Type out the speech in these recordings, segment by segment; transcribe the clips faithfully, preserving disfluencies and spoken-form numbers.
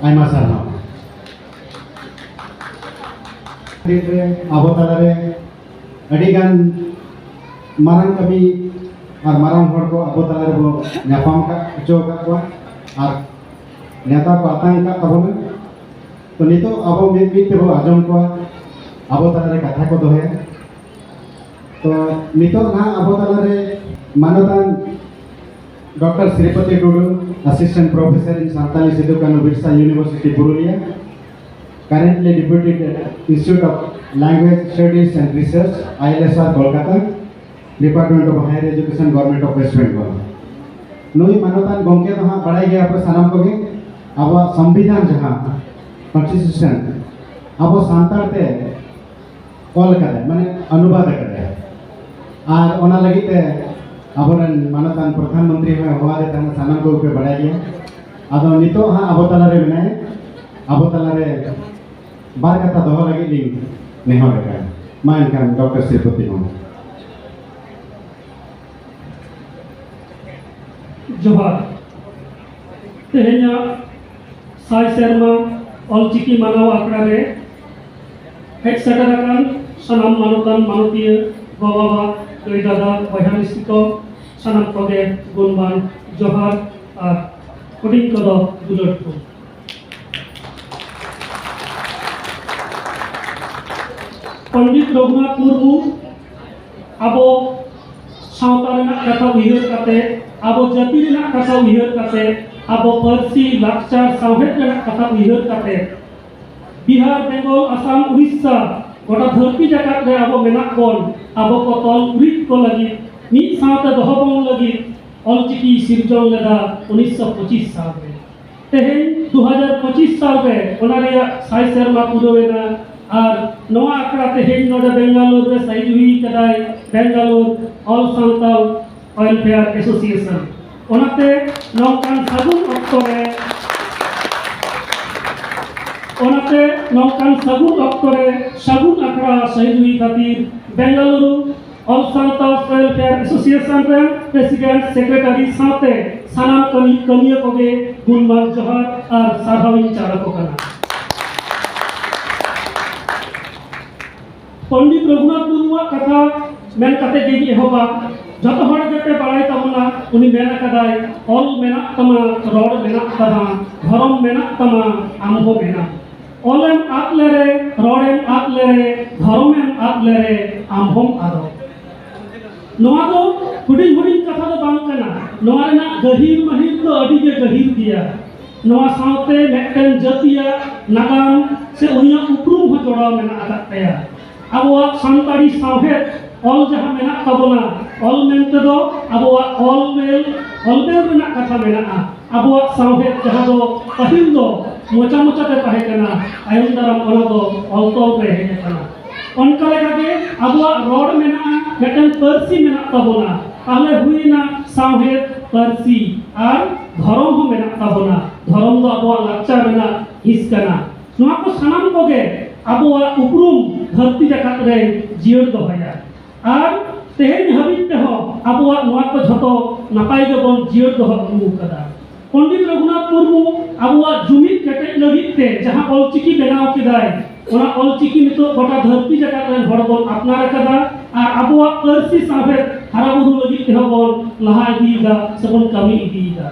ᱟᱭᱢᱟ ᱥᱟᱨᱦᱟᱣ᱾ ᱫᱤᱱ ᱨᱮ ᱟᱵᱚ ᱛᱟᱞᱟᱨᱮ ᱟᱹᱰᱤ ᱜᱟᱱ ᱢᱟᱨᱟᱝ ᱠᱟᱹᱢᱤ ᱟᱨ ᱢᱟᱨᱟᱝ ᱦᱚᱲ ᱠᱚ ᱟᱵᱚ ᱛᱟᱞᱟ ᱨᱮᱵᱚ ᱧᱟᱯᱟᱢ ᱟᱠᱟᱫ, ᱦᱚᱪᱚ ᱟᱠᱟᱫ ᱠᱚᱣᱟ ᱟᱨ ᱱᱮᱣᱛᱟ ᱠᱚ ᱟᱛᱟᱝ ᱟᱠᱟᱫ ᱛᱟᱵᱚᱱᱟ᱾ ᱛᱚ, ᱱᱤᱛᱚᱜ ᱟᱵᱚ ᱢᱤᱫ ᱢᱤᱫ ᱛᱮᱵᱚ ᱟᱸᱡᱚᱢ ᱠᱚᱣᱟ, ᱟᱵᱚ ᱛᱟᱞᱟᱨᱮ ᱠᱟᱛᱷᱟ ᱠᱚ ᱫᱚᱦᱚᱭᱟ᱾ ᱛᱚ, ᱱᱤᱛᱚᱜ ᱱᱟᱦᱟᱜ ᱟᱵᱚ ᱛᱟᱞᱟᱨᱮ ᱢᱟᱱᱚᱛᱟᱱ doctor Sripati Tudu, Assistant Professor in Santali Sidhu Kanu Birsa University, Purulia, currently Deputy Institute of Language Studies and Research, I L S R, Kolkata, Department of Higher Education, Government of West Bengal. ᱱᱩᱭ ᱢᱟᱱᱚᱛᱟᱱ ᱜᱚᱢᱠᱮ ᱫᱚ ᱦᱟᱸᱜ ᱵᱟᱲᱟᱭ ᱜᱮᱭᱟ ᱯᱮ ᱥᱟᱱᱟᱢ ᱠᱚᱜᱮ, ᱟᱵᱚᱣᱟᱜ ᱥᱚᱝᱵᱤᱫᱷᱟᱱ ᱡᱟᱦᱟᱸ Constitution ᱟᱵᱚ ᱥᱟᱱᱛᱟᱲ ᱛᱮ ᱚᱞ ᱠᱟᱫᱟᱭ, ᱢᱟᱱᱮ ᱚᱱᱩᱵᱟᱫ ᱠᱟᱫᱟᱭ᱾ ᱟᱨ ᱚᱱᱟ ᱞᱟᱹᱜᱤᱫ ᱛᱮ ᱟᱵᱚᱨᱮᱱ ᱢᱟᱱᱚᱛᱟᱱ ᱯᱨᱚᱫᱷᱟᱱ ᱢᱚᱱᱛᱨᱤ ᱦᱚᱸᱭ ᱦᱚᱦᱚ ᱟᱫᱮ ᱛᱟᱦᱮᱱᱟ, ᱥᱟᱱᱟᱢ ᱠᱚᱜᱮ ᱯᱮ ᱵᱟᱲᱟᱭ ᱜᱮᱭᱟ᱾ ᱟᱫᱚ ᱱᱤᱛᱚᱜ ᱦᱟᱸᱜ ᱟᱵᱚ ᱛᱟᱞᱟᱨᱮ ᱢᱮᱱᱟᱭᱟ, ᱟᱵᱚ ᱛᱟᱞᱟᱨᱮ ᱵᱟᱨ ᱠᱟᱛᱷᱟ ᱫᱚᱦᱚ ᱞᱟᱹᱜᱤᱫ ᱞᱤᱧ ᱱᱮᱦᱚᱨ ᱟᱠᱟᱱᱟ᱾ ᱢᱟ ᱮᱱᱠᱷᱟᱱ ᱰᱚᱠᱴᱚᱨ ᱥᱨᱤᱯᱚᱛᱤ ᱦᱚᱸ᱾ ᱡᱚᱦᱟᱨ᱾ ᱛᱮᱦᱮᱧᱟᱜ ᱥᱟᱭ ᱥᱮᱨᱢᱟ ᱚᱞᱪᱤᱠᱤ ᱢᱟᱱᱟᱣ ᱟᱠᱷᱲᱟ ᱨᱮ ᱦᱮᱡ ᱥᱮᱴᱮᱨ ᱟᱠᱟᱱ ᱥᱟᱱᱟᱢ ᱢᱟᱱᱚᱛᱟᱱ ᱢᱟᱱᱚᱛᱤᱭᱟᱹ, ᱜᱚ ᱵᱟᱵᱟ, ᱫᱟᱹᱭ ᱫᱟᱫᱟ, ᱵᱚᱭᱦᱟ ᱢᱤᱥᱤ ᱠᱚ, ᱥᱟᱱᱟᱢ ᱠᱚᱜᱮ ᱜᱩᱱᱢᱟᱱ ᱡᱚᱦᱟᱨ ᱟᱨ ᱦᱩᱰᱤᱧ ᱠᱚᱫᱚ ᱫᱩᱞᱟᱹᱲ ᱠᱚ᱾ ᱯᱚᱱᱰᱤᱛ ᱨᱚᱜᱷᱩᱱᱟᱛᱷ ᱢᱩᱨᱢᱩ ᱟᱵᱚ ᱥᱟᱶᱛᱟ ᱨᱮᱱᱟᱜ ᱠᱟᱛᱷᱟ ᱩᱭᱦᱟᱹᱨ ᱠᱟᱛᱮ, ᱟᱵᱚ ᱡᱟᱹᱛᱤ ᱨᱮᱱᱟᱜ ᱠᱟᱛᱷᱟ ᱩᱭᱦᱟᱹᱨ ᱠᱟᱛᱮ, ᱟᱵᱚ ᱯᱟᱹᱨᱥᱤ, ᱞᱟᱠᱪᱟᱨ, ᱥᱟᱶᱦᱮᱫ ᱨᱮᱱᱟᱜ ᱠᱟᱛᱷᱟ ᱩᱭᱦᱟᱹᱨ ᱠᱟᱛᱮ, ᱵᱤᱦᱟᱨ, ᱵᱮᱝᱜᱚᱞ, ᱟᱥᱟᱢ, ᱩᱲᱤᱥᱥᱟ, ᱜᱚᱴᱟ ᱫᱷᱟᱹᱨᱛᱤ ᱡᱟᱠᱟᱛ ᱨᱮ ᱟᱵᱚ ᱢᱮᱱᱟᱜ ᱵᱚᱱ, ᱟᱵᱚ ᱠᱚ ᱛᱚᱞ ᱩᱨᱤᱡ ᱠᱚ ᱞᱟᱹᱜᱤᱫ, ᱢᱤᱫ ᱥᱟᱶᱛᱮ ᱫᱚᱦᱚ ᱵᱚᱱ ᱞᱟᱹᱜᱤᱫ ᱚᱞᱪᱤᱠᱤ ᱥᱤᱨᱡᱚᱱ ᱞᱮᱫᱟ ᱩᱱᱤᱥᱥᱚ ᱯᱚᱸᱪᱤᱥ ᱥᱟᱞ ᱨᱮ᱾ ᱛᱮᱦᱮᱧ ᱫᱩ ᱦᱟᱡᱟᱨ ᱯᱚᱸᱪᱤᱥ ᱥᱟᱞ ᱨᱮ ᱚᱱᱟ ᱨᱮᱭᱟᱜ ᱥᱟᱭ ᱥᱮᱨᱢᱟ ᱯᱩᱨᱟᱹᱣ ᱮᱱᱟ᱾ ᱟᱨ ᱱᱚᱣᱟ ᱟᱠᱷᱲᱟ ᱛᱮᱦᱮᱧ ᱱᱚᱰᱮ ᱵᱮᱝᱜᱟᱞᱳᱨ ᱨᱮ ᱥᱟᱹᱦᱤᱡᱩᱦᱤ ᱠᱟᱫᱟᱭ Bangalore All Santal Welfare Association᱾ ᱚᱱᱟᱛᱮ ᱱᱚᱝᱠᱟᱱ ᱥᱟᱹᱜᱩᱱ ᱚᱠᱛᱚ ᱨᱮ, ᱚᱱᱟᱛᱮ ᱱᱚᱝᱠᱟᱱ ᱥᱟᱹᱜᱩᱱ ᱚᱠᱛᱚ ᱨᱮ ᱥᱟᱹᱜᱩᱱ ᱟᱠᱷᱲᱟ ᱥᱟᱹᱦᱤᱡᱩᱦᱤ ᱠᱷᱟᱹᱛᱤᱨ Bengaluru All Santal Welfare Association ᱨᱮᱱ President Secretary ᱥᱟᱶᱛᱮ ᱥᱟᱱᱟᱢ ᱠᱟᱹᱢᱤ, ᱠᱟᱹᱢᱤᱭᱟᱹ ᱠᱚᱜᱮ ᱜᱩᱱᱢᱟᱱ ᱡᱚᱦᱟᱨ ᱟᱨ ᱥᱟᱨᱦᱟᱣᱤᱧ ᱪᱟᱞ ᱟᱠᱚ ᱠᱟᱱᱟ᱾ ᱯᱚᱱᱰᱤᱛ ᱨᱚᱜᱷᱩᱱᱟᱛᱷ ᱢᱩᱨᱢᱩᱣᱟᱜ ᱠᱟᱛᱷᱟ ᱢᱮᱱ ᱠᱟᱛᱮ ᱜᱮᱧ ᱮᱦᱚᱵᱟ᱾ ᱡᱚᱛᱚ ᱦᱚᱲ ᱜᱮᱯᱮ ᱵᱟᱲᱟᱭ ᱛᱟᱵᱚᱱᱟ, ᱩᱱᱤ ᱢᱮᱱ ᱟᱠᱟᱫᱟᱭ, "ᱚᱞ ᱢᱮᱱᱟᱜ ᱛᱟᱢᱟ, ᱨᱚᱲ ᱢᱮᱱᱟᱜ ᱛᱟᱢᱟ, ᱫᱷᱚᱨᱚᱢ ᱢᱮᱱᱟᱜ ᱛᱟᱢᱟ, ᱟᱢ ᱦᱚᱸ ᱢᱮᱱᱟᱢ᱾ ᱚᱞᱮᱢ ᱟᱫ ᱞᱮᱨᱮ, ᱨᱚᱲᱮᱢ ᱟᱫ ᱞᱮᱨᱮ, ᱫᱷᱚᱨᱚᱢᱮᱢ ᱟᱫ ᱞᱮᱨᱮ, ᱟᱢ ᱦᱚᱸᱢ ᱟᱫᱚᱜ᱾" ᱱᱚᱣᱟ ᱫᱚ ᱦᱩᱰᱤᱧ ᱦᱩᱰᱤᱧ ᱠᱟᱛᱷᱟ ᱫᱚ ᱵᱟᱝ ᱠᱟᱱᱟ᱾ ᱱᱚᱣᱟ ᱨᱮᱱᱟᱜ ᱜᱟᱹᱦᱤᱨ ᱢᱟᱹᱦᱤᱨ ᱫᱚ ᱟᱹᱰᱤ ᱜᱮ ᱜᱟᱹᱦᱤᱨ ᱜᱮᱭᱟ᱾ ᱱᱚᱣᱟ ᱥᱟᱶᱛᱮ ᱢᱤᱫᱴᱮᱱ ᱡᱟᱹᱛᱤᱭᱟᱜ ᱱᱟᱜᱟᱢ ᱥᱮ ᱩᱱᱤᱭᱟᱜ ᱩᱯᱨᱩᱢ ᱦᱚᱸ ᱡᱚᱲᱟᱣ ᱢᱮᱱᱟᱜ ᱟᱠᱟᱫ ᱛᱟᱭᱟ᱾ ᱟᱵᱚᱣᱟᱜ ᱥᱟᱱᱛᱟᱲᱤ ᱥᱟᱶᱦᱮᱫ ᱚᱞ ᱡᱟᱦᱟᱸ ᱢᱮᱱᱟᱜ ᱛᱟᱵᱚᱱᱟ, ᱚᱞ ᱢᱮᱱᱛᱮ ᱫᱚ ᱟᱵᱚᱣᱟᱜ ᱚᱞ ᱢᱮᱞ, ᱚᱞ ᱢᱮᱞ ᱨᱮᱱᱟᱜ ᱠᱟᱛᱷᱟ ᱢᱮᱱᱟᱜᱼᱟ᱾ ᱟᱵᱚᱣᱟᱜ ᱥᱟᱶᱦᱮᱫ ᱡᱟᱦᱟᱸ ᱫᱚ ᱯᱟᱹᱦᱤᱞ ᱫᱚ ᱢᱚᱪᱟ ᱢᱚᱪᱟ ᱛᱮ ᱛᱟᱦᱮᱸ ᱠᱟᱱᱟ, ᱛᱟᱭᱚᱢ ᱫᱟᱨᱟᱢ ᱚᱱᱟ ᱫᱚ ᱚᱞ ᱛᱚᱞ ᱨᱮ ᱦᱮᱡ ᱟᱠᱟᱱᱟ᱾ ᱚᱱᱠᱟ ᱞᱮᱠᱟᱜᱮ ᱟᱵᱚᱣᱟᱜ ᱨᱚᱲ ᱢᱮᱱᱟᱜᱼᱟ, ᱢᱤᱫᱴᱮᱱ ᱯᱟᱹᱨᱥᱤ ᱢᱮᱱᱟᱜ ᱛᱟᱵᱚᱱᱟ, ᱛᱟᱦᱞᱮ ᱦᱩᱭᱱᱟ ᱥᱟᱶᱦᱮᱫ, ᱯᱟᱹᱨᱥᱤ ᱟᱨ ᱫᱷᱚᱨᱚᱢ ᱦᱚᱸ ᱢᱮᱱᱟᱜ ᱛᱟᱵᱚᱱᱟ᱾ ᱫᱷᱚᱨᱚᱢ ᱫᱚ ᱟᱵᱚᱣᱟᱜ ᱞᱟᱠᱪᱟᱨ ᱨᱮᱱᱟᱜ ᱦᱤᱸᱥ ᱠᱟᱱᱟ᱾ ᱱᱚᱣᱟ ᱠᱚ ᱥᱟᱱᱟᱢ ᱠᱚᱜᱮ ᱟᱵᱚᱣᱟᱜ ᱩᱯᱨᱩᱢ ᱫᱷᱟᱹᱨᱛᱤ ᱡᱟᱠᱟᱛ ᱨᱮ ᱡᱤᱭᱟᱹᱲ ᱫᱚᱦᱚᱭᱟ᱾ ᱟᱨ ᱛᱮᱦᱮᱧ ᱦᱟᱹᱵᱤᱡ ᱛᱮᱦᱚᱸ ᱟᱵᱚᱣᱟᱜ ᱱᱚᱣᱟ ᱠᱚ ᱡᱷᱚᱛᱚ ᱱᱟᱯᱟᱭ ᱜᱮᱵᱚᱱ ᱡᱤᱭᱟᱹᱲ ᱫᱚᱦᱚ ᱟᱹᱜᱩ ᱟᱠᱟᱫᱟ᱾ ᱯᱚᱱᱰᱤᱛ ᱨᱚᱜᱷᱩᱱᱟᱛᱷ ᱢᱩᱨᱢᱩ ᱟᱵᱚᱣᱟᱜ ᱡᱩᱢᱤᱫ ᱠᱮᱴᱮᱡ ᱞᱟᱹᱜᱤᱫ ᱛᱮ ᱡᱟᱦᱟᱸ ᱚᱞᱪᱤᱠᱤ ᱵᱮᱱᱟᱣ ᱠᱮᱫᱟᱭ, ᱚᱱᱟ ᱚᱞᱪᱤᱠᱤ ᱱᱤᱛᱚᱜ ᱜᱚᱴᱟ ᱫᱷᱟᱹᱨᱛᱤ ᱡᱟᱠᱟᱛ ᱨᱮᱱ ᱦᱚᱲ ᱵᱚᱱ ᱟᱯᱱᱟᱨ ᱟᱠᱟᱫᱟ ᱟᱨ ᱟᱵᱚᱣᱟᱜ ᱯᱟᱹᱨᱥᱤ ᱥᱟᱶᱦᱮᱫ ᱦᱟᱨᱟ ᱵᱩᱨᱩ ᱞᱟᱹᱜᱤᱫ ᱛᱮᱦᱚᱸ ᱵᱚᱱ ᱞᱟᱦᱟ ᱤᱫᱤᱭᱮᱫᱟ ᱥᱮᱵᱚᱱ ᱠᱟᱹᱢᱤ ᱤᱫᱤᱭᱮᱫᱟ᱾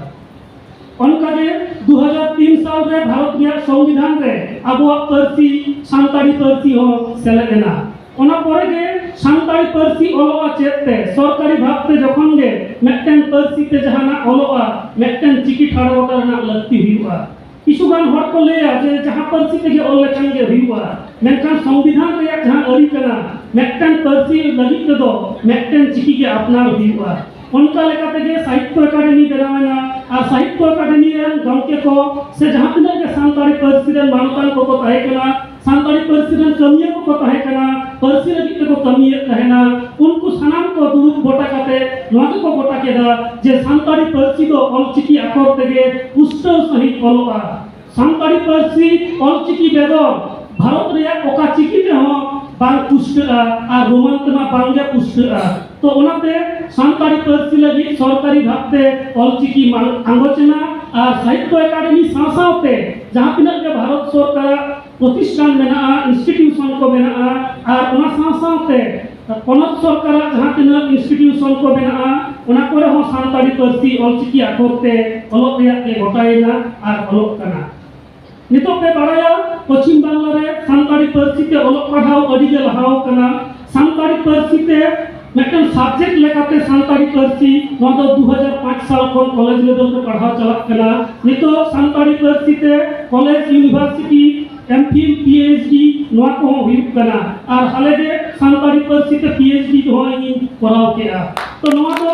ᱚᱱᱠᱟᱜᱮ ᱫᱩ ᱦᱟᱡᱟᱨ ᱛᱤᱱ ᱥᱟᱞ ᱨᱮ ᱵᱷᱟᱨᱚᱛ ᱨᱮᱭᱟᱜ ᱥᱚᱝᱵᱤᱫᱷᱟᱱ ᱨᱮ ᱟᱵᱚᱣᱟᱜ ᱯᱟᱹᱨᱥᱤ ᱥᱟᱱᱛᱟᱲᱤ ᱯᱟᱹᱨᱥᱤ ᱦᱚᱸ ᱥᱮᱞᱮᱫ ᱮᱱᱟ᱾ ᱚᱱᱟ ᱯᱚᱨᱮ ᱜᱮ ᱥᱟᱱᱛᱟᱲᱤ ᱯᱟᱹᱨᱥᱤ ᱚᱞᱚᱜᱼᱟ ᱪᱮᱫ ᱛᱮ ᱥᱚᱨᱠᱟᱨᱤ ᱵᱷᱟᱵᱽ ᱛᱮ ᱡᱚᱠᱷᱚᱱ ᱜᱮ ᱢᱤᱫᱴᱮᱱ ᱯᱟᱹᱨᱥᱤ ᱛᱮ ᱡᱟᱦᱟᱱᱟᱜ ᱚᱞᱚᱜᱼᱟ, ᱢᱤᱫᱴᱮᱱ ᱪᱤᱠᱤ ᱴᱷᱟᱲᱚ ᱜᱚᱴᱟ ᱨᱮᱱᱟᱜ ᱞᱟᱹᱠᱛᱤ ᱦᱩᱭᱩᱜᱼᱟ᱾ ᱠᱤᱪᱷᱩ ᱜᱟᱱ ᱦᱚᱲ ᱠᱚ ᱞᱟᱹᱭᱟ ᱡᱮ ᱡᱟᱦᱟᱸ ᱯᱟᱹᱨᱥᱤ ᱛᱮᱜᱮ ᱚᱞ ᱞᱮᱠᱷᱟᱱ ᱜᱮ ᱦᱩᱭᱩᱜᱼᱟ, ᱢᱮᱱᱠᱷᱟᱱ ᱥᱚᱝᱵᱤᱫᱷᱟᱱ ᱨᱮᱭᱟᱜ ᱡᱟᱦᱟᱸ ᱟᱹᱨᱤ ᱠᱟᱱᱟ, ᱢᱤᱫᱴᱮᱱ ᱯᱟᱹᱨᱥᱤ ᱞᱟᱹᱜᱤᱫ ᱛᱮᱫᱚ ᱢᱤᱫᱴᱮᱱ ᱪᱤᱠᱤ ᱜᱮ ᱟᱯᱱᱟᱨ ᱦᱩᱭᱩᱜᱼᱟ᱾ ᱚᱱᱠᱟ ᱞᱮᱠᱟ ᱛᱮᱜᱮ ᱥᱟᱦᱤᱛᱛᱚ ᱮᱠᱟᱰᱮᱢᱤ ᱵᱮᱱᱟᱣ ᱮᱱᱟ ᱟᱨ ᱥᱟᱦᱤᱛᱛᱚ ᱮᱠᱟᱰᱮᱢᱤ ᱨᱮᱱ ᱜᱚᱢᱠᱮ ᱠᱚ ᱥᱮ ᱡᱟᱦᱟᱸ ᱛᱤᱱᱟᱹᱜ ᱜᱮ ᱥᱟᱱᱛᱟᱲᱤ ᱯᱟᱹᱨᱥᱤ ᱨᱮᱱ ᱢᱟᱱᱚᱛᱟᱱ ᱠᱚᱠᱚ ᱛᱟᱦᱮᱸ ᱠᱟᱱᱟ, ᱥᱟᱱᱛᱟᱲᱤ ᱯᱟᱹᱨᱥᱤ ᱨᱮᱱ ᱠᱟᱹᱢᱤᱭᱟᱹ ᱠᱚᱠᱚ ᱛᱟᱦᱮᱸ ᱠᱟᱱᱟ, ᱯᱟᱹᱨᱥᱤ ᱞᱟᱹᱜᱤᱫ ᱛᱮᱠᱚ ᱠᱟᱹᱢᱤᱭᱮᱫ ᱛᱟᱦᱮᱱᱟ, ᱩᱱᱠᱩ ᱥᱟᱱᱟᱢ ᱠᱚ ᱫᱩᱲᱩᱵ ᱜᱚᱴᱟ ᱠᱟᱛᱮ ᱱᱚᱣᱟ ᱜᱮᱠᱚ ᱜᱚᱴᱟ ᱠᱮᱫᱟ ᱡᱮ ᱥᱟᱱᱛᱟᱲᱤ ᱯᱟᱹᱨᱥᱤ ᱫᱚ ᱚᱞᱪᱤᱠᱤ ᱟᱠᱷᱚᱨ ᱛᱮᱜᱮ ᱯᱩᱥᱴᱟᱹᱣ ᱥᱟᱺᱦᱤᱡ ᱚᱞᱚᱜᱼᱟ᱾ ᱥᱟᱱᱛᱟᱲᱤ ᱯᱟᱹᱨᱥᱤ ᱚᱞᱪᱤᱠᱤ ᱵᱮᱜᱚᱨ ᱵᱷᱟᱨᱚᱛ ᱨᱮᱭᱟᱜ ᱚᱠᱟ ᱪᱤᱠᱤ ᱛᱮᱦᱚᱸ ᱵᱟᱝ ᱯᱩᱥᱴᱟᱹᱜᱼᱟ ᱟᱨ ᱨᱳᱢᱟᱱ ᱛᱮᱢᱟ ᱵᱟᱝᱜᱮ ᱯᱩᱥᱴᱟᱹᱜᱼᱟ᱾ ᱛᱚ ᱚᱱᱟᱛᱮ ᱥᱟᱱᱛᱟᱲᱤ ᱯᱟᱹᱨᱥᱤ ᱞᱟᱹᱜᱤᱫ ᱥᱚᱨᱠᱟᱨᱤ ᱵᱷᱟᱵᱽᱛᱮ ᱚᱞᱪᱤᱠᱤ ᱢᱟᱲ-, ᱟᱸᱜᱚᱪ ᱮᱱᱟ ᱟᱨ ᱥᱟᱦᱤᱛᱛᱚ ᱮᱠᱟᱰᱮᱢᱤ ᱥᱟᱶ ᱥᱟᱶᱛᱮ ᱡᱟᱦᱟᱸ ᱛᱤᱱᱟᱹᱜ ᱜᱮ ᱵᱷᱟᱨᱚᱛ ᱥᱚᱨᱠᱟᱨᱟᱜ ᱯᱨᱚᱛᱤᱥᱴᱷᱟᱱ ᱢᱮᱱᱟᱜᱼᱟ, ᱤᱱᱥᱴᱤᱴᱤᱭᱩᱥᱚᱱ ᱠᱚ ᱢᱮᱱᱟᱜᱼᱟ, ᱟᱨ ᱚᱱᱟ ᱥᱟᱶ ᱥᱟᱶᱛᱮ ᱯᱚᱱᱚᱛ ᱥᱚᱨᱠᱟᱨᱟᱜ ᱡᱟᱦᱟᱸ ᱛᱤᱱᱟᱹᱜ ᱤᱱᱥᱴᱤᱴᱤᱭᱩᱥᱚᱱ ᱠᱚ ᱢᱮᱱᱟᱜᱼᱟ, ᱚᱱᱟ ᱠᱚᱨᱮ ᱦᱚᱸ ᱥᱟᱱᱛᱟᱲᱤ ᱯᱟᱹᱨᱥᱤ ᱚᱞᱪᱤᱠᱤ ᱟᱠᱷᱚᱨ ᱛᱮ ᱚᱞᱚᱜ ᱨᱮᱭᱟᱜ ᱜᱮ ᱜᱚᱴᱟᱭᱮᱱᱟ ᱟᱨ ᱚᱞᱚᱜ ᱠᱟᱱᱟ᱾ ᱱᱤᱛᱚᱜ ᱯᱮ ᱵᱟᱲᱟᱭᱟ, ᱯᱚᱪᱷᱤᱢ ᱵᱟᱝᱞᱟ ᱨᱮ ᱥᱟᱱᱛᱟᱲᱤ ᱯᱟᱹᱨᱥᱤ ᱛᱮ ᱚᱞᱚᱜ ᱯᱟᱲᱦᱟᱣ ᱟᱹᱰᱤ ᱜᱮ ᱞᱟᱦᱟᱣ ᱠᱟᱱᱟ᱾ ᱥᱟᱱᱛᱟᱲᱤ ᱯᱟᱹᱨᱥᱤ ᱛᱮ ᱢᱤᱫᱴᱟᱝ ᱥᱟᱵᱡᱮᱠᱴ ᱞᱮᱠᱟᱛᱮ ᱥᱟᱱᱛᱟᱲᱤ ᱯᱟᱹᱨᱥᱤ, ᱱᱚᱣᱟ ᱫᱚ ᱫᱩ ᱦᱟᱡᱟᱨ ᱯᱟᱸᱪ ᱥᱟᱞ ᱠᱷᱚᱱ ᱠᱚᱞᱮᱡᱽ ᱞᱮᱵᱮᱞ ᱨᱮ ᱯᱟᱲᱦᱟᱣ ᱪᱟᱞᱟᱜ ᱠᱟᱱᱟ᱾ ᱱᱤᱛᱚᱜ ᱥᱟᱱᱛᱟᱲᱤ ᱯᱟᱹᱨᱥᱤ ᱛᱮ ᱠᱚᱞᱮᱡᱽ, ᱤᱭᱩᱱᱤᱵᱷᱟᱨᱥᱤᱴᱤ, ᱮᱢ ᱯᱷᱤᱞ, ᱯᱤ ᱮᱭᱤᱪ ᱰᱤ ᱱᱚᱣᱟ ᱠᱚᱦᱚᱸ ᱦᱩᱭᱩᱜ ᱠᱟᱱᱟ᱾ ᱟᱨ ᱦᱟᱞᱮ ᱜᱮ ᱥᱟᱱᱛᱟᱲᱤ ᱯᱟᱹᱨᱥᱤ ᱛᱮ ᱯᱤ ᱮᱭᱤᱪ ᱰᱤ ᱠᱚᱦᱚᱸ ᱤᱧᱤᱧ ᱠᱚᱨᱟᱣ ᱠᱮᱜᱼᱟ᱾ ᱛᱚ ᱱᱚᱣᱟ ᱫᱚ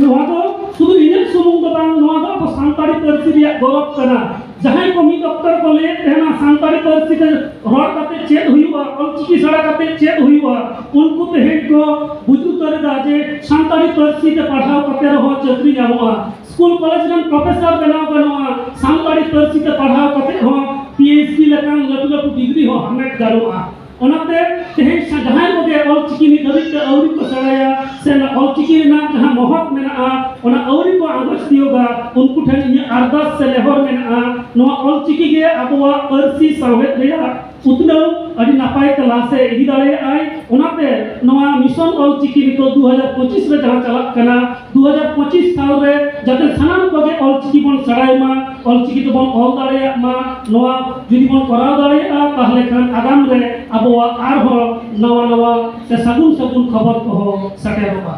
ᱱᱚᱣᱟ ᱫᱚ ᱥᱩᱫᱷᱩ ᱤᱧᱟᱹᱜ ᱥᱩᱢᱩᱝ ᱫᱚ ᱵᱟᱝ, ᱱᱚᱣᱟ ᱫᱚ ᱟᱵᱚ ᱥᱟᱱᱛᱟᱲᱤ ᱯᱟᱹᱨᱥᱤ ᱨᱮᱭᱟᱜ ᱜᱚᱨᱚᱵᱽ ᱠᱟᱱᱟ᱾ ᱡᱟᱦᱟᱸᱭ ᱠᱚ ᱢᱤᱫ ᱚᱠᱛᱚ ᱨᱮᱠᱚ ᱞᱟᱹᱭᱮᱫ ᱛᱟᱦᱮᱱᱟ, ᱥᱟᱱᱛᱟᱲᱤ ᱯᱟᱹᱨᱥᱤ ᱛᱮ ᱨᱚᱲ ᱠᱟᱛᱮ ᱪᱮᱫ ᱦᱩᱭᱩᱜᱼᱟ, ᱚᱞᱪᱤᱠᱤ ᱥᱮᱬᱟ ᱠᱟᱛᱮ ᱪᱮᱫ ᱦᱩᱭᱩᱜᱼᱟ, ᱩᱱᱠᱩ ᱛᱮᱦᱮᱧ ᱠᱚ ᱵᱩᱡᱽ ᱩᱛᱟᱹᱨᱮᱫᱟ ᱡᱮ ᱥᱟᱱᱛᱟᱲᱤ ᱯᱟᱹᱨᱥᱤ ᱛᱮ ᱯᱟᱲᱦᱟᱣ ᱠᱟᱛᱮ ᱨᱮᱦᱚᱸ ᱪᱟᱹᱠᱨᱤ ᱧᱟᱢᱚᱜᱼᱟ, ᱥᱠᱩᱞ ᱠᱚᱞᱮᱡᱽ ᱨᱮᱱ ᱯᱨᱚᱯᱷᱮᱥᱚᱨ ᱵᱮᱱᱟᱣ ᱜᱟᱱᱚᱜᱼᱟ, ᱥᱟᱱᱛᱟᱲᱤ ᱯᱟᱹᱨᱥᱤ ᱛᱮ ᱯᱟᱲᱦᱟᱣ ᱠᱟᱛᱮ ᱦᱚᱸ ᱯᱤ ᱮᱭᱤᱪ ᱰᱤ ᱞᱮᱠᱟᱱ ᱞᱟᱹᱴᱩ ᱞᱟᱹᱴᱩ ᱰᱤᱜᱽᱨᱤ ᱦᱚᱸ ᱦᱟᱢᱮᱴ ᱜᱟᱱᱚᱜᱼᱟ᱾ ᱚᱱᱟᱛᱮ ᱛᱮᱦᱮᱧ ᱥᱟ-, ᱡᱟᱦᱟᱸᱭ ᱠᱚᱜᱮ ᱚᱞᱪᱤᱠᱤ ᱱᱤᱛ ᱫᱷᱟᱹᱵᱤᱡ ᱛᱮ ᱟᱹᱣᱨᱤ ᱠᱚ ᱥᱮᱬᱟᱭᱟ, ᱥᱮ ᱚᱱᱟ ᱚᱞᱪᱤᱠᱤ ᱨᱮᱱᱟᱜ ᱡᱟᱦᱟᱸ ᱢᱚᱦᱚᱛ ᱢᱮᱱᱟᱜᱼᱟ, ᱚᱱᱟ ᱟᱹᱣᱨᱤ ᱠᱚ ᱟᱸᱜᱚᱪ ᱛᱤᱭᱳᱜᱟ, ᱩᱱᱠᱩ ᱴᱷᱮᱱ ᱤᱧᱟᱹᱜ ᱟᱨᱫᱟᱥ ᱥᱮ ᱱᱮᱦᱚᱨ ᱢᱮᱱᱟᱜᱼᱟ, ᱱᱚᱣᱟ ᱚᱞᱪᱤᱠᱤ ᱜᱮ ᱟᱵᱚᱣᱟᱜ ᱯᱟᱹᱨᱥᱤ ᱥᱟᱶᱦᱮᱫ ᱨᱮᱭᱟᱜ ᱩᱛᱱᱟᱹᱣ ᱟᱹᱰᱤ ᱱᱟᱯᱟᱭ ᱛᱮ ᱞᱟᱦᱟ ᱥᱮᱫ ᱤᱫᱤ ᱫᱟᱲᱮᱭᱟᱜᱼᱟᱭ᱾ ᱚᱱᱟᱛᱮ ᱱᱚᱣᱟ ᱢᱤᱥᱚᱱ ᱚᱞᱪᱤᱠᱤ ᱱᱤᱛᱚᱜ ᱫᱩ ᱦᱟᱡᱟᱨ ᱯᱚᱸᱪᱤᱥ ᱨᱮ ᱡᱟᱦᱟᱸ ᱪᱟᱞᱟᱜ ᱠᱟᱱᱟ, ᱫᱩ ᱦᱟᱡᱟᱨ ᱯᱚᱸᱪᱤᱥ ᱥᱟᱞ ᱨᱮ ᱡᱟᱛᱮ ᱥᱟᱱᱟᱢ ᱠᱚᱜᱮ ᱚᱞᱪᱤᱠᱤ ᱵᱚᱱ ᱥᱮᱬᱟᱭ ᱢᱟ, ᱚᱞᱪᱤᱠᱤ ᱛᱮᱵᱚᱱ ᱚᱞ ᱫᱟᱲᱮᱭᱟᱜ ᱢᱟ, ᱱᱚᱣᱟ ᱡᱩᱫᱤ ᱵᱚᱱ ᱠᱚᱨᱟᱣ ᱫᱟᱲᱮᱭᱟᱜᱼᱟ, ᱛᱟᱦᱚᱞᱮ ᱠᱷᱟᱱ ᱟᱜᱟᱢ ᱨᱮ ᱟᱵᱚᱣᱟᱜ ᱟᱨᱦᱚᱸ ᱱᱟᱣᱟ ᱱᱟᱣᱟ ᱥᱮ ᱥᱟᱹᱜᱩᱱ ᱥᱟᱹᱜᱩᱱ ᱠᱷᱚᱵᱚᱨ ᱠᱚᱦᱚᱸ ᱥᱮᱴᱮᱨᱚᱜᱼᱟ᱾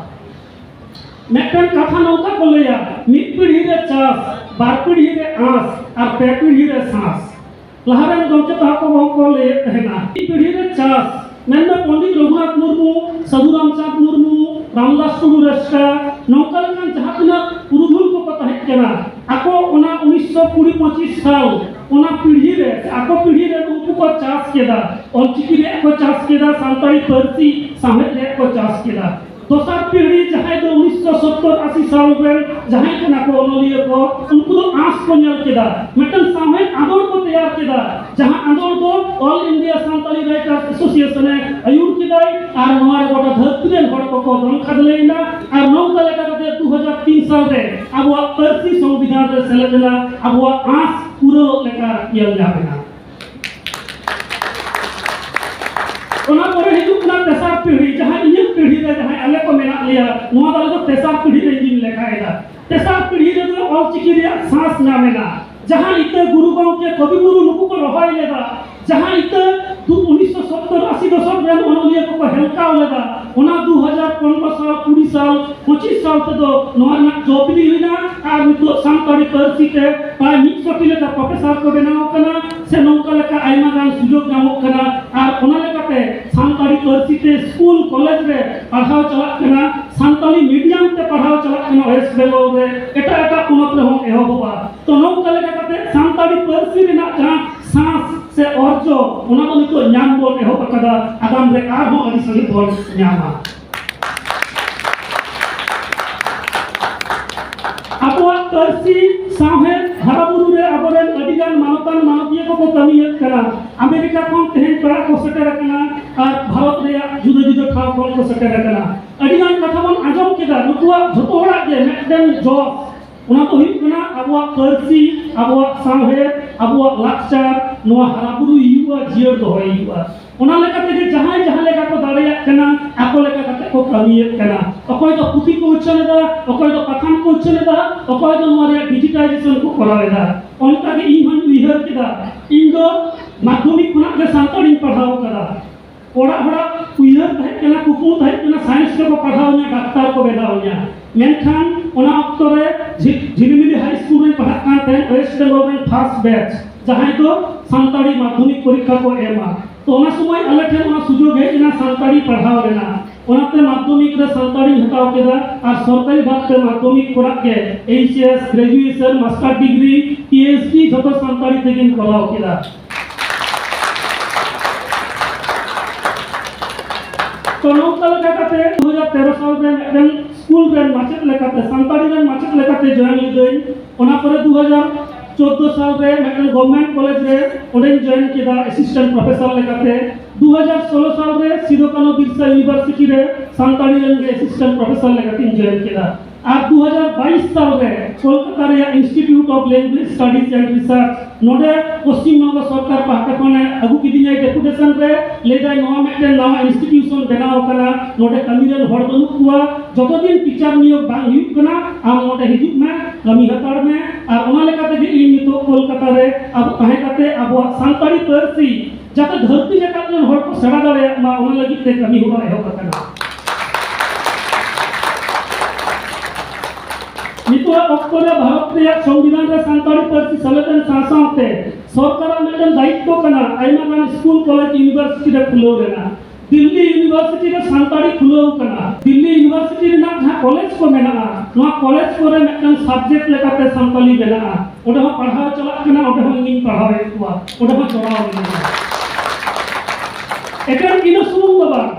ᱢᱤᱫᱴᱮᱱ ᱠᱟᱛᱷᱟ ᱱᱚᱝᱠᱟ ᱠᱚ ᱞᱟᱹᱭᱟ, ᱢᱤᱫ ᱯᱤᱲᱦᱤ ᱨᱮ ᱪᱟᱥ, ᱵᱟᱨ ᱯᱤᱲᱦᱤ ᱨᱮ ᱟᱸᱥ, ᱟᱨ ᱯᱮ ᱯᱤᱲᱦᱤ ᱨᱮ ᱥᱟᱸᱥ᱾ ᱞᱟᱦᱟ ᱨᱮᱱ ᱜᱚᱢᱠᱮ ᱛᱟᱠᱚ ᱠᱚᱦᱚᱸ ᱠᱚ ᱞᱟᱹᱭᱮᱫ ᱛᱟᱦᱮᱱᱟ, ᱢᱤᱫ ᱯᱤᱲᱦᱤ ᱨᱮ ᱪᱟᱥ, ᱢᱮᱱᱫᱚ ᱯᱚᱱᱰᱤᱛ ᱨᱚᱜᱷᱩᱱᱟᱛᱷ ᱢᱩᱨᱢᱩ, ᱥᱟᱹᱫᱷᱩ ᱨᱟᱢᱪᱟᱸᱫᱽ ᱢᱩᱨᱢᱩ, ᱨᱟᱢᱫᱟᱥ ᱴᱩᱰᱩ ᱨᱮᱥᱠᱟ, ᱱᱚᱝᱠᱟ ᱞᱮᱠᱟᱱ ᱡᱟᱦᱟᱸ ᱛᱤᱱᱟᱹᱜ ᱯᱩᱨᱩᱫᱷᱩᱞ ᱠᱚᱠᱚ ᱛᱟᱦᱮᱸ ᱠᱟᱱᱟ, ᱟᱠᱚ ᱚᱱᱟ ᱩᱱᱤᱥᱥᱚ ᱠᱩᱲᱤ ᱯᱚᱸᱪᱤᱥ ᱥᱟᱞ ᱚᱱᱟ ᱯᱤᱲᱦᱤ ᱨᱮ, ᱟᱠᱚ ᱯᱤᱲᱦᱤ ᱨᱮ ᱩᱱᱠᱩ ᱠᱚ ᱪᱟᱥ ᱠᱮᱫᱟ, ᱚᱞᱪᱤᱠᱤ ᱨᱮᱭᱟᱜ ᱠᱚ ᱪᱟᱥ ᱠᱮᱫᱟ, ᱥᱟᱱᱛᱟᱲᱤ ᱯᱟᱹᱨᱥᱤ ᱥᱟᱶᱦᱮᱫ ᱨᱮᱭᱟᱜ ᱠᱚ ᱪᱟᱥ ᱠᱮᱫᱟ᱾ ᱫᱚᱥᱟᱨ ᱯᱤᱲᱦᱤ ᱡᱟᱦᱟᱸᱭ ᱫᱚ ᱩᱱᱤᱥᱥᱚ ᱥᱚᱛᱛᱚᱨ ᱟᱥᱤ ᱥᱟᱞ ᱨᱮᱱ ᱡᱟᱦᱟᱸᱭ ᱠᱟᱱᱟ ᱠᱚ ᱚᱱᱚᱞᱤᱭᱟᱹ ᱠᱚ, ᱩᱱᱠᱩ ᱫᱚ ᱟᱸᱥ ᱠᱚ ᱧᱮᱞ ᱠᱮᱫᱟ, ᱢᱤᱫᱴᱟᱝ ᱥᱟᱶᱦᱮᱫ ᱟᱸᱫᱳᱲ ᱠᱚ ᱛᱮᱭᱟᱨ ᱠᱮᱫᱟ, ᱡᱟᱦᱟᱸ ᱟᱸᱫᱳᱲ ᱫᱚ All India Santali Writers Association ᱮ ᱟᱹᱭᱩᱨ ᱠᱮᱫᱟᱭ᱾ ᱟᱨ ᱱᱚᱣᱟ ᱨᱮ ᱜᱚᱴᱟ ᱫᱷᱟᱹᱨᱛᱤ ᱨᱮᱱ ᱦᱚᱲ ᱠᱚᱠᱚ ᱫᱚᱝ ᱠᱷᱟᱫᱽᱞᱮᱭᱮᱱᱟ᱾ ᱟᱨ ᱱᱚᱝᱠᱟ ᱞᱮᱠᱟ ᱠᱟᱛᱮ ᱫᱩ ᱦᱟᱡᱟᱨ ᱛᱤᱱ ᱥᱟᱞ ᱨᱮ ᱟᱵᱚᱣᱟᱜ ᱯᱟᱹᱨᱥᱤ ᱥᱚᱝᱵᱤᱫᱷᱟᱱ ᱨᱮ ᱥᱮᱞᱮᱫ ᱮᱱᱟ᱾ ᱟᱵᱚᱣᱟᱜ ᱟᱸᱥ ᱯᱩᱨᱟᱹᱣ ᱞᱮᱠᱟ ᱧᱮᱞ ᱧᱟᱢ ᱮᱱᱟ᱾ ᱚᱱᱟ ᱯᱚᱨᱮ ᱦᱤᱡᱩᱜ ᱠᱟᱱᱟ ᱛᱮᱥᱟᱨ ᱯᱤᱲᱦᱤ, ᱡᱟᱦᱟᱸ ᱤᱧᱟᱹᱜ ᱯᱤᱲᱦᱤ ᱨᱮ ᱡᱟᱦᱟᱸᱭ ᱟᱞᱮ ᱠᱚ ᱢᱮᱱᱟᱜ ᱞᱮᱭᱟ, ᱱᱚᱣᱟ ᱫᱚ ᱟᱞᱮ ᱫᱚ ᱛᱮᱥᱟᱨ ᱯᱤᱲᱦᱤ ᱨᱮ ᱤᱧᱤᱧ ᱞᱮᱠᱷᱟᱭᱮᱫᱟ᱾ ᱛᱮᱥᱟᱨ ᱯᱤᱲᱦᱤ ᱨᱮᱫᱚ ᱚᱞᱪᱤᱠᱤ ᱨᱮᱭᱟᱜ ᱥᱟᱸᱥ ᱧᱟᱢ ᱮᱱᱟ᱾ ᱡᱟᱦᱟᱸ ᱤᱛᱟᱹ ᱜᱩᱨᱩ ᱜᱚᱢᱠᱮ, ᱠᱚᱵᱤ ᱜᱩᱨᱩ ᱱᱩᱠᱩ ᱠᱚ ᱨᱚᱦᱚᱭ ᱞᱮᱫᱟ, ᱡᱟᱦᱟᱸ ᱤᱛᱟᱹ ᱫᱩ-, ᱩᱱᱤᱥᱥᱚ ᱥᱚᱛᱛᱚᱨ ᱟᱥᱤ ᱫᱚᱥᱚᱠ ᱨᱮᱱ ᱚᱱᱚᱞᱤᱭᱟᱹ ᱠᱚᱠᱚ ᱦᱮᱞᱠᱟᱣ ᱞᱮᱫᱟ, ᱚᱱᱟ ᱫᱩ ᱦᱟᱡᱟᱨ ᱯᱚᱱᱨᱚ ᱥᱟᱞ, ᱠᱩᱲᱤ ᱥᱟᱞ, ᱯᱚᱸᱪᱤᱥ ᱥᱟᱞ ᱛᱮᱫᱚ ᱱᱚᱣᱟ ᱨᱮᱱᱟᱜ ᱡᱚ ᱵᱤᱞᱤ ᱦᱩᱭᱱᱟ᱾ ᱟᱨ ᱱᱤᱛᱚᱜ ᱥᱟᱱᱛᱟᱲᱤ ᱯᱟᱹᱨᱥᱤ ᱛᱮ ᱯᱨᱟᱭ ᱢᱤᱫ ᱥᱚ ᱴᱤ ᱞᱮᱠᱟ ᱯᱨᱚᱯᱷᱮᱥᱚᱨ ᱠᱚ ᱵᱮᱱᱟᱣ ᱠᱟᱱᱟ, ᱥᱮ ᱱᱚᱝᱠᱟ ᱞᱮᱠᱟ ᱟᱭᱢᱟ ᱜᱟᱱ ᱥᱩᱡᱳᱜᱽ ᱧᱟᱢᱚᱜ ᱠᱟᱱᱟ᱾ ᱟᱨ ᱚᱱᱟ ᱞᱮᱠᱟᱛᱮ ᱥᱟᱱᱛᱟᱲᱤ ᱯᱟᱹᱨᱥᱤ ᱛᱮ ᱥᱠᱩᱞ, ᱠᱚᱞᱮᱡᱽ ᱨᱮ ᱯᱟᱲᱦᱟᱣ ᱪᱟᱞᱟᱜ ᱠᱟᱱᱟ, ᱥᱟᱱᱛᱟᱲᱤ ᱢᱤᱰᱤᱭᱟᱢ ᱛᱮ ᱯᱟᱲᱦᱟᱣ ᱪᱟᱞᱟᱜ ᱠᱟᱱᱟ ᱳᱭᱮᱥᱴ ᱵᱮᱝᱜᱚᱞ ᱨᱮ, ᱮᱴᱟᱜ ᱮᱴᱟᱜ ᱯᱚᱱᱚᱛ ᱨᱮᱦᱚᱸ ᱮᱦᱚᱵᱚᱜᱼᱟ᱾ ᱛᱚ, ᱱᱚᱝᱠᱟ ᱞᱮᱠᱟ ᱠᱟᱛᱮ ᱥᱟᱱᱛᱟᱲᱤ ᱯᱟᱹᱨᱥᱤ ᱨᱮᱱᱟᱜ ᱡᱟᱦᱟᱸ ᱥᱟᱸᱥ ᱥᱮ ᱚᱨᱡᱚ, ᱚᱱᱟ ᱫᱚ ᱱᱤᱛᱚᱜ ᱧᱟᱢ ᱵᱚᱱ ᱮᱦᱚᱵ ᱟᱠᱟᱫᱟ᱾ ᱟᱜᱟᱢ ᱨᱮ ᱟᱨᱦᱚᱸ ᱟᱹᱰᱤ ᱥᱟᱸᱜᱮ ᱵᱚᱱ ᱧᱟᱢᱟ᱾ ᱟᱵᱚᱣᱟᱜ ᱯᱟᱹᱨᱥᱤ ᱥᱟᱶᱦᱮᱫ ᱦᱟᱨᱟᱵᱩᱨᱩ ᱨᱮ ᱟᱵᱚᱨᱮᱱ ᱟᱹᱰᱤᱜᱟᱱ ᱢᱟᱱᱚᱛᱟᱱ ᱢᱟᱱᱚᱛᱤᱭᱟᱹ ᱠᱚᱠᱚ ᱠᱟᱹᱢᱤᱭᱮᱫ ᱠᱟᱱᱟ᱾ ᱟᱢᱮᱨᱤᱠᱟ ᱠᱷᱚᱱ ᱛᱮᱦᱮᱧ ᱯᱮᱲᱟ ᱠᱚ ᱥᱮᱴᱮᱨ ᱟᱠᱟᱱᱟ ᱟᱨ ᱵᱷᱟᱨᱚᱛ ᱨᱮᱭᱟᱜ ᱡᱩᱫᱟᱹ ᱡᱩᱫᱟᱹ ᱴᱷᱟᱶ ᱠᱷᱚᱱ ᱠᱚ ᱥᱮᱴᱮᱨ ᱟᱠᱟᱱᱟ᱾ ᱟᱹᱰᱤᱜᱟᱱ ᱠᱟᱛᱷᱟ ᱵᱚᱱ ᱟᱸᱡᱚᱢ ᱠᱮᱫᱟ, ᱱᱩᱠᱩᱣᱟᱜ ᱡᱷᱚᱛᱚ ᱦᱚᱲᱟᱜ ᱜᱮ ᱢᱤᱫᱴᱮᱱ ᱡᱚᱥ, ᱚᱱᱟ ᱫᱚ ᱦᱩᱭᱩᱜ ᱠᱟᱱᱟ ᱟᱵᱚᱣᱟᱜ ᱯᱟᱹᱨᱥᱤ, ᱟᱵᱚᱣᱟᱜ ᱥᱟᱶᱦᱮᱫ, ᱟᱵᱚᱣᱟᱜ ᱞᱟᱠᱪᱟᱨ, ᱱᱚᱣᱟ ᱦᱟᱨᱟ ᱵᱩᱨᱩᱭ ᱦᱩᱭᱩᱜᱼᱟ, ᱡᱤᱭᱟᱹᱲ ᱫᱚᱦᱚᱭ ᱦᱩᱭᱩᱜᱼᱟ᱾ ᱚᱱᱟ ᱞᱮᱠᱟ ᱛᱮᱜᱮ ᱡᱟᱦᱟᱸᱭ ᱡᱟᱦᱟᱸ ᱞᱮᱠᱟ ᱠᱚ ᱫᱟᱲᱮᱭᱟᱜ ᱠᱟᱱᱟ, ᱟᱠᱚ ᱞᱮᱠᱟ ᱠᱟᱛᱮ ᱠᱚ ᱠᱟᱹᱢᱤᱭᱮᱫ ᱠᱟᱱᱟ᱾ ᱚᱠᱚᱭ ᱫᱚ ᱯᱩᱛᱷᱤ ᱠᱚ ᱩᱪᱷᱟᱹᱱ ᱮᱫᱟ, ᱚᱠᱚᱭ ᱫᱚ ᱯᱟᱛᱷᱟᱢ ᱠᱚ ᱩᱪᱷᱟᱹᱱ ᱮᱫᱟ, ᱚᱠᱚᱭ ᱫᱚ ᱱᱚᱣᱟ ᱨᱮᱭᱟᱜ ᱰᱤᱡᱤᱴᱟᱭᱡᱮᱥᱚᱱ ᱠᱚ ᱠᱚᱨᱟᱣ ᱮᱫᱟ᱾ ᱚᱱᱠᱟ ᱜᱮ ᱤᱧ ᱦᱚᱸᱧ ᱩᱭᱦᱟᱹᱨ ᱠᱮᱫᱟ, ᱤᱧ ᱫᱚ ᱢᱟᱫᱽᱫᱷᱚᱢᱤᱠ ᱠᱷᱚᱱᱟᱜ ᱜᱮ ᱥᱟᱱᱛᱟᱲᱤᱧ ᱯᱟᱲᱦᱟᱣ ᱠᱟᱫᱟ᱾ ᱚᱲᱟᱜ ᱦᱚᱲᱟᱜ ᱩᱭᱦᱟᱹᱨ ᱛᱟᱦᱮᱸ ᱠᱟᱱᱟ, ᱠᱩᱠᱢᱩ ᱛᱟᱦᱮᱸ ᱠᱟᱱᱟ, ᱥᱟᱭᱮᱱᱥ ᱛᱮᱠᱚ ᱯᱟᱲᱦᱟᱣ ᱤᱧᱟ, ᱰᱟᱠᱛᱟᱨ ᱠᱚ ᱵᱮᱱᱟᱣ ᱤᱧᱟ᱾ ᱢᱮᱱᱠᱷᱟᱱ ᱚᱱᱟ ᱚᱠᱛᱚ ᱨᱮ ᱡᱷᱤ-, ᱡᱷᱤᱞᱤᱢᱤᱞᱤ ᱦᱟᱭ ᱥᱠᱩᱞ ᱨᱮᱧ ᱯᱟᱲᱦᱟᱜ ᱠᱟᱱ ᱛᱟᱦᱮᱸᱫ, ᱳᱭᱮᱥᱴ ᱵᱮᱝᱜᱚᱞ ᱨᱮᱱ ᱯᱷᱟᱥᱴ ᱵᱮᱪ, ᱡᱟᱦᱟᱸᱭ ᱫᱚ ᱥᱟᱱᱛᱟᱲᱤ ᱢᱟᱫᱽᱫᱷᱚᱢᱤᱠ ᱯᱚᱨᱤᱠᱠᱷᱟ ᱠᱚ ᱮᱢᱟ᱾ ᱛᱚ, ᱚᱱᱟ ᱥᱚᱢᱚᱭ ᱟᱞᱮ ᱴᱷᱮᱱ ᱚᱱᱟ ᱥᱩᱡᱳᱜᱽ ᱦᱮᱡ ᱮᱱᱟ ᱥᱟᱱᱛᱟᱲᱤ ᱯᱟᱲᱦᱟᱣ ᱨᱮᱱᱟᱜ᱾ ᱚᱱᱟᱛᱮ ᱢᱟᱫᱽᱫᱷᱚᱢᱤᱠ ᱨᱮ ᱥᱟᱱᱛᱟᱲᱤᱧ ᱦᱟᱛᱟᱣ ᱠᱮᱫᱟ ᱟᱨ ᱥᱚᱨᱠᱟᱨᱤ ᱵᱷᱟᱵᱽ ᱛᱮ ᱢᱟᱫᱽᱫᱷᱚᱢᱤᱠ ᱠᱷᱚᱱᱟᱜ ᱜᱮ H S, graduation, master degree, P H D ᱡᱷᱚᱛᱚ ᱥᱟᱱᱛᱟᱲᱤ ᱛᱮᱜᱮᱧ ᱠᱚᱨᱟᱣ ᱠᱮᱫᱟ᱾ ᱛᱚ, ᱱᱚᱝᱠᱟ ᱞᱮᱠᱟ ᱠᱟᱛᱮ ᱫᱩ ᱦᱟᱡᱟᱨ ᱛᱮᱨᱚ ᱥᱟᱞ ᱨᱮ ᱢᱤᱫᱴᱮᱱ ᱥᱠᱩᱞ ᱨᱮᱱ ᱢᱟᱪᱮᱫ ᱞᱮᱠᱟᱛᱮ, ᱥᱟᱱᱛᱟᱲᱤ ᱨᱮᱱ ᱢᱟᱪᱮᱫ ᱞᱮᱠᱟᱛᱮ ᱡᱚᱭᱮᱱ ᱞᱤᱫᱟᱹᱧ᱾ ᱚᱱᱟ ᱯᱚᱨᱮ ᱫᱩ ᱦᱟᱡᱟᱨ ᱪᱳᱫᱽᱫᱳ ᱥᱟᱞ ᱨᱮ ᱢᱤᱫᱴᱮᱱ ᱜᱚᱵᱷᱢᱮᱱᱴ ᱠᱚᱞᱮᱡᱽ ᱨᱮ ᱚᱸᱰᱮᱧ ᱡᱚᱭᱮᱱ ᱠᱮᱫᱟ ᱮᱥᱤᱥᱴᱮᱱᱴ ᱯᱨᱚᱯᱷᱮᱥᱚᱨ ᱞᱮᱠᱟᱛᱮ᱾ ᱫᱩ ᱦᱟᱡᱟᱨ ᱥᱳᱞᱳ ᱥᱟᱞ ᱨᱮ ᱥᱤᱫᱩ ᱠᱟᱹᱱᱦᱩ ᱵᱤᱨᱥᱟ ᱤᱭᱩᱱᱤᱵᱷᱟᱨᱥᱤᱴᱤ ᱨᱮ ᱥᱟᱱᱛᱟᱲᱤ ᱨᱮᱱ ᱜᱮ ᱮᱥᱤᱥᱴᱮᱱᱴ ᱯᱨᱚᱯᱷᱮᱥᱚᱨ ᱞᱮᱠᱟᱛᱮᱧ ᱡᱚᱭᱮᱱ ᱠᱮᱫᱟ᱾ ᱟᱨ ᱫᱩ ᱦᱟᱡᱟᱨ ᱵᱟᱭᱤᱥ ᱥᱟᱞ ᱨᱮ ᱠᱳᱞᱠᱟᱛᱟ ᱨᱮᱭᱟᱜ Institute of Language Studies and Research, ᱱᱚᱰᱮ ᱯᱚᱥᱪᱤᱢ ᱵᱚᱝᱜᱚ ᱥᱚᱨᱠᱟᱨ ᱯᱟᱦᱴᱟ ᱠᱷᱚᱱᱮ ᱟᱹᱜᱩ ᱠᱤᱫᱤᱧᱟᱭ ᱰᱮᱯᱩᱴᱮᱥᱚᱱ ᱨᱮ, ᱞᱟᱹᱭᱫᱟᱭ ᱱᱚᱣᱟ ᱢᱤᱫᱴᱮᱱ ᱱᱟᱣᱟ ᱤᱱᱥᱴᱤᱴᱤᱭᱩᱥᱚᱱ ᱵᱮᱱᱟᱣ ᱟᱠᱟᱱᱟ, ᱱᱚᱰᱮ ᱠᱟᱹᱢᱤ ᱨᱮᱱ ᱦᱚᱲ ᱵᱟᱹᱱᱩᱜ ᱠᱚᱣᱟ, ᱡᱚᱛᱚ ᱫᱤᱱ ᱴᱤᱪᱟᱨ ᱱᱤᱭᱳᱜ ᱵᱟᱝ ᱦᱩᱭᱩᱜ ᱠᱟᱱᱟ, ᱟᱢ ᱱᱚᱰᱮ ᱦᱤᱡᱩᱜ ᱢᱮ, ᱠᱟᱹᱢᱤ ᱦᱟᱛᱟᱲ ᱢᱮ᱾ ᱟᱨ ᱚᱱᱟ ᱞᱮᱠᱟ ᱛᱮᱜᱮ ᱤᱧ ᱱᱤᱛᱚᱜ ᱠᱳᱞᱠᱟᱛᱟ ᱨᱮ ᱟᱵᱚ ᱛᱟᱦᱮᱸ ᱠᱟᱛᱮ ᱟᱵᱚᱣᱟᱜ ᱥᱟᱱᱛᱟᱲᱤ ᱯᱟᱹᱨᱥᱤ ᱡᱟᱛᱮ ᱫᱷᱟᱹᱨᱛᱤ ᱡᱟᱠᱟᱛ ᱨᱮᱱ ᱦᱚᱲ ᱠᱚ ᱥᱮᱬᱟ ᱫᱟᱲᱮᱭᱟᱜ ᱢᱟ, ᱚᱱᱟ ᱞᱟᱹᱜᱤᱫ ᱛᱮ ᱠᱟᱹᱢᱤ ᱦᱚᱨᱟ ᱮᱦᱚᱵ ᱟᱠᱟᱱᱟ᱾ ᱱᱤᱛᱚᱜ ᱚᱠᱛᱚ ᱨᱮ ᱵᱷᱟᱨᱚᱛ ᱨᱮᱭᱟᱜ ᱥᱚᱝᱵᱤᱫᱷᱟᱱ ᱨᱮ ᱥᱟᱱᱛᱟᱲᱤ ᱯᱟᱹᱨᱥᱤ ᱥᱮᱞᱮᱫ ᱮᱱ ᱥᱟᱶ ᱥᱟᱶᱛᱮ ᱥᱚᱨᱠᱟᱨᱟᱜ ᱢᱤᱫᱴᱮᱱ ᱫᱟᱭᱤᱛᱛᱚ ᱠᱟᱱᱟ ᱟᱭᱢᱟ ᱜᱟᱱ ᱥᱠᱩᱞ, ᱠᱚᱞᱮᱡᱽ, ᱤᱭᱩᱱᱤᱵᱷᱟᱨᱥᱤᱴᱤ ᱨᱮ ᱠᱷᱩᱞᱟᱹᱣ ᱨᱮᱱᱟᱜ᱾ ᱫᱤᱞᱞᱤ ᱤᱭᱩᱱᱤᱵᱷᱟᱨᱥᱤᱴᱤ ᱨᱮ ᱥᱟᱱᱛᱟᱲᱤ ᱠᱷᱩᱞᱟᱹᱣ ᱠᱟᱱᱟ᱾ ᱫᱤᱞᱞᱤ ᱤᱭᱩᱱᱤᱵᱷᱟᱨᱥᱤᱴᱤ ᱨᱮᱱᱟᱜ ᱡᱟᱦᱟᱸ ᱠᱚᱞᱮᱡᱽ ᱠᱚ ᱢᱮᱱᱟᱜᱼᱟ, ᱱᱚᱣᱟ ᱠᱚᱞᱮᱡᱽ ᱠᱚᱨᱮ ᱢᱤᱫᱴᱟᱝ ᱥᱟᱵᱡᱮᱠᱴ ᱞᱮᱠᱟᱛᱮ ᱥᱟᱱᱛᱟᱲᱤ ᱢᱮᱱᱟᱜᱼᱟ᱾ ᱚᱸᱰᱮ ᱦᱚᱸ ᱯᱟᱲᱦᱟᱣ ᱪᱟᱞᱟᱜ ᱠᱟᱱᱟ, ᱚᱸᱰᱮ ᱦᱚᱸ ᱤᱧᱤᱧ ᱯᱟᱲᱦᱟᱣᱮᱫ ᱠᱚᱣᱟ, ᱚᱸᱰᱮ ᱦᱚᱸ ᱪᱚᱲᱟᱣ ᱢᱮᱱᱟᱜᱼᱟ᱾ ᱮᱠᱮᱱ ᱤᱱᱟᱹ ᱥᱩᱢᱩᱝ ᱫᱚ ᱵᱟᱝ,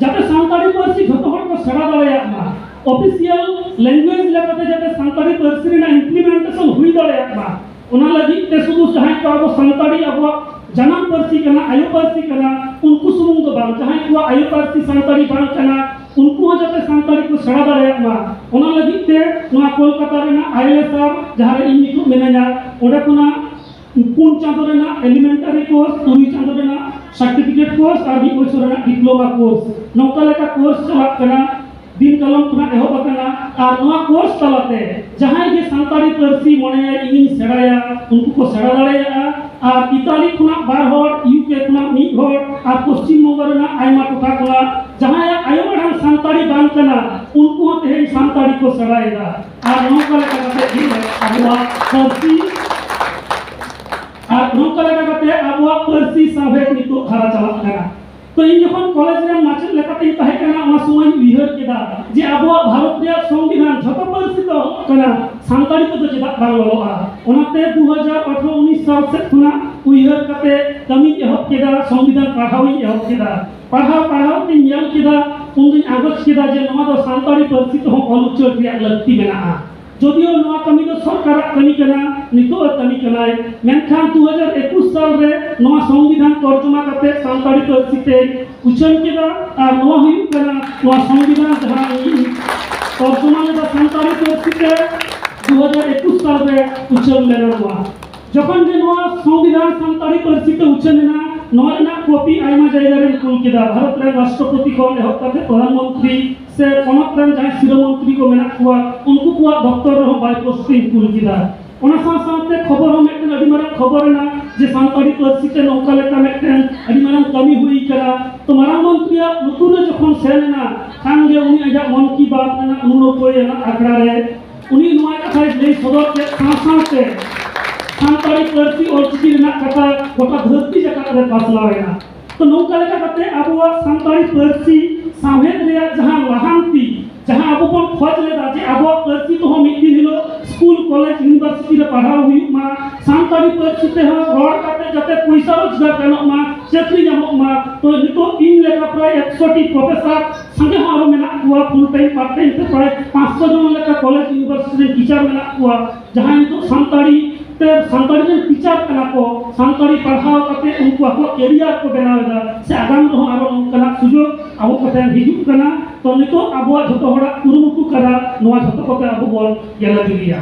ᱡᱟᱛᱮ ᱥᱟᱱᱛᱟᱲᱤ ᱯᱟᱹᱨᱥᱤ ᱡᱷᱚᱛᱚ ᱦᱚᱲ ᱠᱚ ᱥᱮᱬᱟ ᱫᱟᱲᱮᱭᱟᱜ ᱢᱟ, ᱚᱯᱷᱤᱥᱤᱭᱟᱞ ᱞᱮᱝᱜᱩᱭᱮᱡᱽ ᱞᱮᱠᱟᱛᱮ ᱡᱟᱛᱮ ᱥᱟᱱᱛᱟᱲᱤ ᱯᱟᱹᱨᱥᱤ ᱨᱮᱱᱟᱜ ᱤᱢᱯᱞᱤᱢᱮᱱᱴᱮᱥᱚᱱ ᱦᱩᱭ ᱫᱟᱲᱮᱭᱟᱜ ᱢᱟ, ᱚᱱᱟ ᱞᱟᱹᱜᱤᱫ ᱛᱮ ᱥᱩᱫᱷᱩ ᱡᱟᱦᱟᱸᱭ ᱠᱚ ᱟᱵᱚ ᱥᱟᱱᱛᱟᱲᱤ ᱟᱵᱚᱣᱟᱜ ᱡᱟᱱᱟᱢ ᱯᱟᱹᱨᱥᱤ ᱠᱟᱱᱟ, ᱟᱭᱳ ᱯᱟᱹᱨᱥᱤ ᱠᱟᱱᱟ, ᱩᱱᱠᱩ ᱥᱩᱢᱩᱝ ᱫᱚ ᱵᱟᱝ, ᱡᱟᱦᱟᱸᱭ ᱠᱚᱣᱟᱜ ᱟᱭᱳ ᱯᱟᱹᱨᱥᱤ ᱥᱟᱱᱛᱟᱲᱤ ᱵᱟᱝ ᱠᱟᱱᱟ, ᱩᱱᱠᱩ ᱦᱚᱸ ᱡᱟᱛᱮ ᱥᱟᱱᱛᱟᱲᱤ ᱠᱚ ᱥᱮᱬᱟ ᱫᱟᱲᱮᱭᱟᱜ ᱢᱟ, ᱚᱱᱟ ᱞᱟᱹᱜᱤᱫ ᱛᱮ ᱱᱚᱣᱟ ᱠᱳᱞᱠᱟᱛᱟ ᱨᱮᱱᱟᱜ ᱟᱭᱮᱞᱮᱥᱟᱨ, ᱡᱟᱦᱟᱸ ᱨᱮ ᱤᱧ ᱱᱤᱛᱚᱜ ᱢᱤᱱᱟᱹᱧᱟ, ᱚᱸᱰᱮ ᱠᱷᱚᱱᱟᱜ ᱯᱩᱱ ᱪᱟᱸᱫᱳ ᱨᱮᱱᱟᱜ ᱮᱞᱤᱢᱮᱱᱴᱟᱨᱤ ᱠᱳᱨᱥ, ᱛᱩᱨᱩᱭ ᱪᱟᱸᱫᱳ ᱨᱮᱱᱟᱜ ᱥᱟᱨᱴᱤᱯᱷᱤᱠᱮᱴ ᱠᱳᱨᱥ ᱟᱨ ᱢᱤᱫ ᱵᱚᱪᱷᱚᱨ ᱨᱮᱱᱟᱜ ᱰᱤᱯᱞᱳᱢᱟ ᱠᱳᱨᱥ, ᱱᱚᱝᱠᱟ ᱞᱮᱠᱟ ᱠᱳᱨᱥ ᱪᱟᱞᱟᱜ ᱠᱟᱱᱟ᱾ ᱫᱤᱱ ᱠᱟᱞᱚᱢ ᱠᱷᱚᱱᱟᱜ ᱮᱦᱚᱵ ᱟᱠᱟᱱᱟ᱾ ᱟᱨ ᱱᱚᱣᱟ ᱠᱳᱨᱥ ᱛᱟᱞᱟᱛᱮ ᱡᱟᱦᱟᱸᱭ ᱜᱮ ᱥᱟᱱᱛᱟᱲᱤ ᱯᱟᱹᱨᱥᱤ ᱢᱚᱱᱮᱭᱟ ᱤᱧᱤᱧ ᱥᱮᱬᱟᱭᱟ, ᱩᱱᱠᱩ ᱠᱚ ᱥᱮᱬᱟ ᱫᱟᱲᱮᱭᱟᱜᱼᱟ᱾ ᱟᱨ ᱤᱛᱟᱞᱤ ᱠᱷᱚᱱᱟᱜ ᱵᱟᱨ ᱦᱚᱲ, ᱤᱭᱩᱠᱮ ᱠᱷᱚᱱᱟᱜ ᱢᱤᱫ ᱦᱚᱲ, ᱟᱨ ᱯᱚᱥᱪᱤᱢ ᱵᱚᱝᱜᱚ ᱨᱮᱱᱟᱜ ᱟᱭᱢᱟ ᱴᱚᱴᱷᱟ ᱠᱷᱚᱱᱟᱜ ᱡᱟᱦᱟᱸᱭᱟᱜ ᱟᱭᱳ ᱟᱲᱟᱝ ᱥᱟᱱᱛᱟᱲᱤ ᱵᱟᱝ ᱠᱟᱱᱟ, ᱩᱱᱠᱩ ᱦᱚᱸ ᱛᱮᱦᱮᱧ ᱥᱟᱱᱛᱟᱲᱤ ᱠᱚ ᱥᱮᱬᱟᱭᱮᱫᱟ᱾ ᱟᱨ ᱱᱚᱝᱠᱟ ᱞᱮᱠᱟ ᱠᱟᱛᱮ ᱜᱮ ᱟᱵᱚᱣᱟᱜ ᱯᱟᱹᱨᱥᱤ, ᱟᱨ ᱱᱚᱝᱠᱟ ᱞᱮᱠᱟ ᱠᱟᱛᱮ ᱟᱵᱚᱣᱟᱜ ᱯᱟᱹᱨᱥᱤ ᱥᱟᱶᱦᱮᱫ ᱱᱤᱛᱚᱜ ᱦᱟᱨᱟ ᱪᱟᱞᱟᱜ ᱠᱟᱱᱟ᱾ ᱛᱚ, ᱤᱧ ᱡᱚᱠᱷᱚᱱ ᱠᱚᱞᱮᱡᱽ ᱨᱮᱱ ᱢᱟᱪᱮᱫ ᱞᱮᱠᱟᱛᱤᱧ ᱛᱟᱦᱮᱸ ᱠᱟᱱᱟ, ᱚᱱᱟ ᱥᱚᱢᱚᱭ ᱤᱧ ᱩᱭᱦᱟᱹᱨ ᱠᱮᱫᱟ ᱡᱮ ᱟᱵᱚᱣᱟᱜ ᱵᱷᱟᱨᱚᱛ ᱨᱮᱭᱟᱜ ᱥᱚᱝᱵᱤᱫᱷᱟᱱ ᱡᱷᱚᱛᱚ ᱯᱟᱹᱨᱥᱤ ᱛᱮ ᱚᱞᱚᱜ ᱠᱟᱱᱟ, ᱥᱟᱱᱛᱟᱲᱤ ᱛᱮᱫᱚ ᱪᱮᱫᱟᱜ ᱵᱟᱝ ᱚᱞᱚᱜᱼᱟ? ᱚᱱᱟᱛᱮ ᱫᱩ ᱦᱟᱡᱟᱨ ᱟᱴᱷᱨᱚ ᱩᱱᱤᱥ ᱥᱟᱞ ᱥᱮᱫ ᱠᱷᱚᱱᱟᱜ ᱩᱭᱦᱟᱹᱨ ᱠᱟᱛᱮ ᱠᱟᱹᱢᱤᱧ ᱮᱦᱚᱵ ᱠᱮᱫᱟ, ᱥᱚᱝᱵᱤᱫᱷᱟᱱ ᱯᱟᱲᱦᱟᱣ ᱤᱧ ᱮᱦᱚᱵ ᱠᱮᱫᱟ᱾ ᱯᱟᱲᱦᱟᱣ ᱯᱟᱲᱦᱟᱣ ᱛᱤᱧ ᱧᱮᱞ ᱠᱮᱫᱟ, ᱩᱱᱫᱩᱧ ᱟᱸᱜᱚᱪ ᱠᱮᱫᱟ ᱡᱮ ᱱᱚᱣᱟ ᱫᱚ ᱥᱟᱱᱛᱟᱲᱤ ᱯᱟᱹᱨᱥᱤ ᱛᱮᱦᱚᱸ ᱚᱞ ᱩᱪᱟᱹᱲ ᱨᱮᱭᱟᱜ ᱞᱟᱹᱠᱛᱤ ᱢᱮᱱᱟᱜᱼᱟ᱾ ᱡᱚᱫᱤᱭᱳ ᱱᱚᱣᱟ ᱠᱟᱹᱢᱤ ᱫᱚ ᱥᱚᱨᱠᱟᱨᱟᱜ ᱠᱟᱹᱢᱤ ᱠᱟᱱᱟ, ᱱᱤᱛᱚᱜ ᱮ ᱠᱟᱹᱢᱤ ᱠᱟᱱᱟᱭ, ᱢᱮᱱᱠᱷᱟᱱ ᱫᱩ ᱦᱟᱡᱟᱨ ᱮᱠᱩᱥ ᱥᱟᱞ ᱨᱮ ᱱᱚᱣᱟ ᱥᱚᱝᱵᱤᱫᱷᱟᱱ ᱛᱚᱨᱡᱚᱢᱟ ᱠᱟᱛᱮ ᱥᱟᱱᱛᱟᱲᱤ ᱯᱟᱹᱨᱥᱤ ᱛᱮ ᱩᱪᱷᱟᱹᱱ ᱠᱮᱫᱟ᱾ ᱟᱨ ᱱᱚᱣᱟ ᱦᱩᱭᱩᱜ ᱠᱟᱱᱟ ᱱᱚᱣᱟ ᱥᱚᱝᱵᱤᱫᱷᱟᱱ ᱡᱟᱦᱟᱸ ᱤᱧ ᱛᱚᱨᱡᱚᱢᱟ ᱞᱮᱫᱟ ᱥᱟᱱᱛᱟᱲᱤ ᱯᱟᱹᱨᱥᱤ ᱛᱮ, ᱫᱩ ᱦᱟᱡᱟᱨ ᱮᱠᱩᱥ ᱥᱟᱞ ᱨᱮ ᱩᱪᱷᱟᱹᱱ ᱞᱮᱱᱟ ᱱᱚᱣᱟ᱾ ᱡᱚᱠᱷᱚᱱ ᱜᱮ ᱱᱚᱣᱟ ᱥᱚᱝᱵᱤᱫᱷᱟᱱ ᱥᱟᱱᱛᱟᱲᱤ ᱯᱟᱹᱨᱥᱤ ᱛᱮ ᱩᱪᱷᱟᱹᱱ ᱮᱱᱟ, ᱱᱚᱣᱟ ᱨᱮᱱᱟᱜ ᱠᱚᱯᱤ ᱟᱭᱢᱟ ᱡᱟᱭᱜᱟ ᱨᱮᱧ ᱠᱩᱞ ᱠᱮᱫᱟ᱾ ᱵᱷᱟᱨᱚᱛ ᱨᱮᱱ ᱨᱟᱥᱴᱨᱚᱯᱚᱛᱤ ᱠᱷᱚᱱ ᱮᱦᱚᱵ ᱠᱟᱛᱮ ᱯᱨᱚᱫᱷᱟᱱ ᱢᱚᱱᱛᱨᱤ ᱥᱮ ᱯᱚᱱᱚᱛ ᱨᱮᱱ ᱡᱟᱦᱟᱸᱭ ᱥᱤᱨᱟᱹ ᱢᱚᱱᱛᱨᱤ ᱠᱚ ᱢᱮᱱᱟᱜ ᱠᱚᱣᱟ, ᱩᱱᱠᱩ ᱠᱚᱣᱟᱜ ᱫᱚᱯᱛᱚᱨ ᱨᱮᱦᱚᱸ by post ᱤᱧ ᱠᱩᱞ ᱠᱮᱫᱟ᱾ ᱚᱱᱟ ᱥᱟᱶ ᱥᱟᱶᱛᱮ ᱠᱷᱚᱵᱚᱨ ᱦᱚᱸ ᱢᱤᱫᱴᱮᱱ ᱟᱹᱰᱤ ᱢᱟᱨᱟᱝ ᱠᱷᱚᱵᱚᱨ ᱮᱱᱟ ᱡᱮ ᱥᱟᱱᱛᱟᱲᱤ ᱯᱟᱹᱨᱥᱤ ᱛᱮ ᱱᱚᱝᱠᱟ ᱞᱮᱠᱟ ᱢᱤᱫᱴᱮᱱ ᱟᱹᱰᱤ ᱢᱟᱨᱟᱝ ᱠᱟᱹᱢᱤ ᱦᱩᱭ ᱠᱟᱱᱟ᱾ ᱛᱚ ᱢᱟᱨᱟᱝ ᱢᱚᱱᱛᱨᱤᱭᱟᱜ ᱞᱩᱛᱩᱨ ᱨᱮ ᱡᱚᱠᱷᱚᱱ ᱥᱮᱱ ᱮᱱᱟ, ᱠᱷᱟᱱ ᱜᱮ ᱩᱱᱤ ᱟᱡᱟᱜ ᱢᱚᱱ ᱠᱤ ᱵᱟᱛ ᱨᱮᱱᱟᱜ ᱩᱱᱩᱨᱚᱯᱚᱭ ᱨᱮᱱᱟᱜ ᱟᱠᱷᱲᱟ ᱨᱮ ᱩᱱᱤ ᱱᱚᱣᱟ ᱠᱟᱛᱷᱟᱭ ᱞᱟᱹᱭ ᱥᱚᱫᱚᱨ ᱠᱮᱫ ᱥᱟᱶ ᱥᱟᱶᱛᱮ ᱥᱟᱱᱛᱟᱲᱤ ᱯᱟᱹᱨᱥᱤ ᱚᱞᱪᱤᱠᱤ ᱨᱮᱱᱟᱜ ᱠᱟᱛᱷᱟ ᱜᱚᱴᱟ ᱫᱷᱟᱹᱨᱛᱤ ᱡᱟᱠᱟᱛ ᱨᱮ ᱯᱟᱥᱱᱟᱣ ᱮᱱᱟ᱾ ᱛᱚ ᱱᱚᱝᱠᱟ ᱞᱮᱠᱟ ᱠᱟᱛᱮ ᱟᱵᱚᱣᱟᱜ ᱥᱟᱱᱛᱟᱲᱤ ᱯᱟᱹᱨᱥᱤ ᱥᱟᱶᱦᱮᱫ ᱨᱮᱭᱟᱜ ᱡᱟᱦᱟᱸ ᱞᱟᱦᱟᱱᱛᱤ, ᱡᱟᱦᱟᱸ ᱟᱵᱚ ᱵᱚᱱ ᱠᱷᱚᱡᱽ ᱞᱮᱫᱟ ᱡᱮ ᱟᱵᱚᱣᱟᱜ ᱯᱟᱹᱨᱥᱤ ᱠᱚᱦᱚᱸ ᱢᱤᱫ ᱫᱤᱱ ᱦᱤᱞᱳᱜ ᱥᱠᱩᱞ, ᱠᱚᱞᱮᱡᱽ, ᱤᱭᱩᱱᱤᱵᱷᱟᱨᱥᱤᱴᱤ ᱨᱮ ᱯᱟᱲᱦᱟᱣ ᱦᱩᱭᱩᱜ ᱢᱟ, ᱥᱟᱱᱛᱟᱲᱤ ᱯᱟᱹᱨᱥᱤ ᱛᱮᱦᱚᱸ ᱨᱚᱲ ᱠᱟᱛᱮ ᱡᱟᱛᱮ ᱯᱚᱭᱥᱟ ᱨᱳᱡᱽᱜᱟᱨ ᱜᱟᱱᱚᱜ ᱢᱟ, ᱪᱟᱹᱠᱨᱤ ᱧᱟᱢᱚᱜ ᱢᱟ᱾ ᱛᱚ ᱱᱤᱛᱚᱜ ᱤᱧ ᱞᱮᱠᱟ ᱯᱨᱟᱭ ᱮᱠᱥᱚ ᱴᱤ ᱯᱨᱚᱯᱷᱮᱥᱚᱨ ᱥᱟᱸᱜᱮ ᱦᱚᱸ ᱟᱨᱚ ᱢᱮᱱᱟᱜ ᱠᱚᱣᱟ, ᱯᱷᱩᱞ ᱴᱟᱭᱤᱢ ᱯᱟᱨᱴ ᱴᱟᱭᱤᱢ ᱛᱮ ᱯᱨᱟᱭ ᱯᱟᱸᱪᱥᱚ ᱡᱚᱱ ᱞᱮᱠᱟ ᱠᱚᱞᱮᱡᱽ ᱤᱭᱩᱱᱤᱵᱷᱟᱨᱥᱤᱴᱤ ᱨᱮᱱ ᱴᱤᱪᱟᱨ ᱢᱮᱱᱟᱜ ᱠᱚᱣᱟ, ᱡᱟᱦᱟᱸᱭ ᱱᱤᱛᱚᱜ ᱥᱟᱱᱛᱟᱲᱤ ᱛᱮ ᱥᱟᱱᱛᱟᱲᱤ ᱨᱮᱱ ᱴᱤᱪᱟᱨ ᱠᱟᱱᱟ ᱠᱚ, ᱥᱟᱱᱛᱟᱲᱤ ᱯᱟᱲᱦᱟᱣ ᱠᱟᱛᱮ ᱩᱱᱠᱩ ᱟᱠᱚᱣᱟᱜ ᱠᱮᱨᱤᱭᱟᱨ ᱠᱚ ᱵᱮᱱᱟᱣ ᱮᱫᱟ, ᱥᱮ ᱟᱜᱟᱢ ᱨᱮᱦᱚᱸ ᱟᱨᱚ ᱱᱚᱝᱠᱟᱱᱟᱜ ᱥᱩᱡᱳᱜᱽ ᱟᱵᱚ ᱠᱚᱴᱷᱮᱱ ᱦᱤᱡᱩᱜ ᱠᱟᱱᱟ᱾ ᱛᱚ ᱱᱤᱛᱚᱜ ᱟᱵᱚᱣᱟᱜ ᱡᱷᱚᱛᱚ ᱦᱚᱲᱟᱜ ᱠᱩᱨᱩᱢᱩᱴᱩ ᱠᱟᱱᱟ ᱱᱚᱣᱟ ᱡᱷᱚᱛᱚ ᱠᱚᱛᱮ ᱟᱵᱚ ᱵᱚᱱ ᱜᱮᱞᱮ ᱵᱤᱞᱤᱭᱟ᱾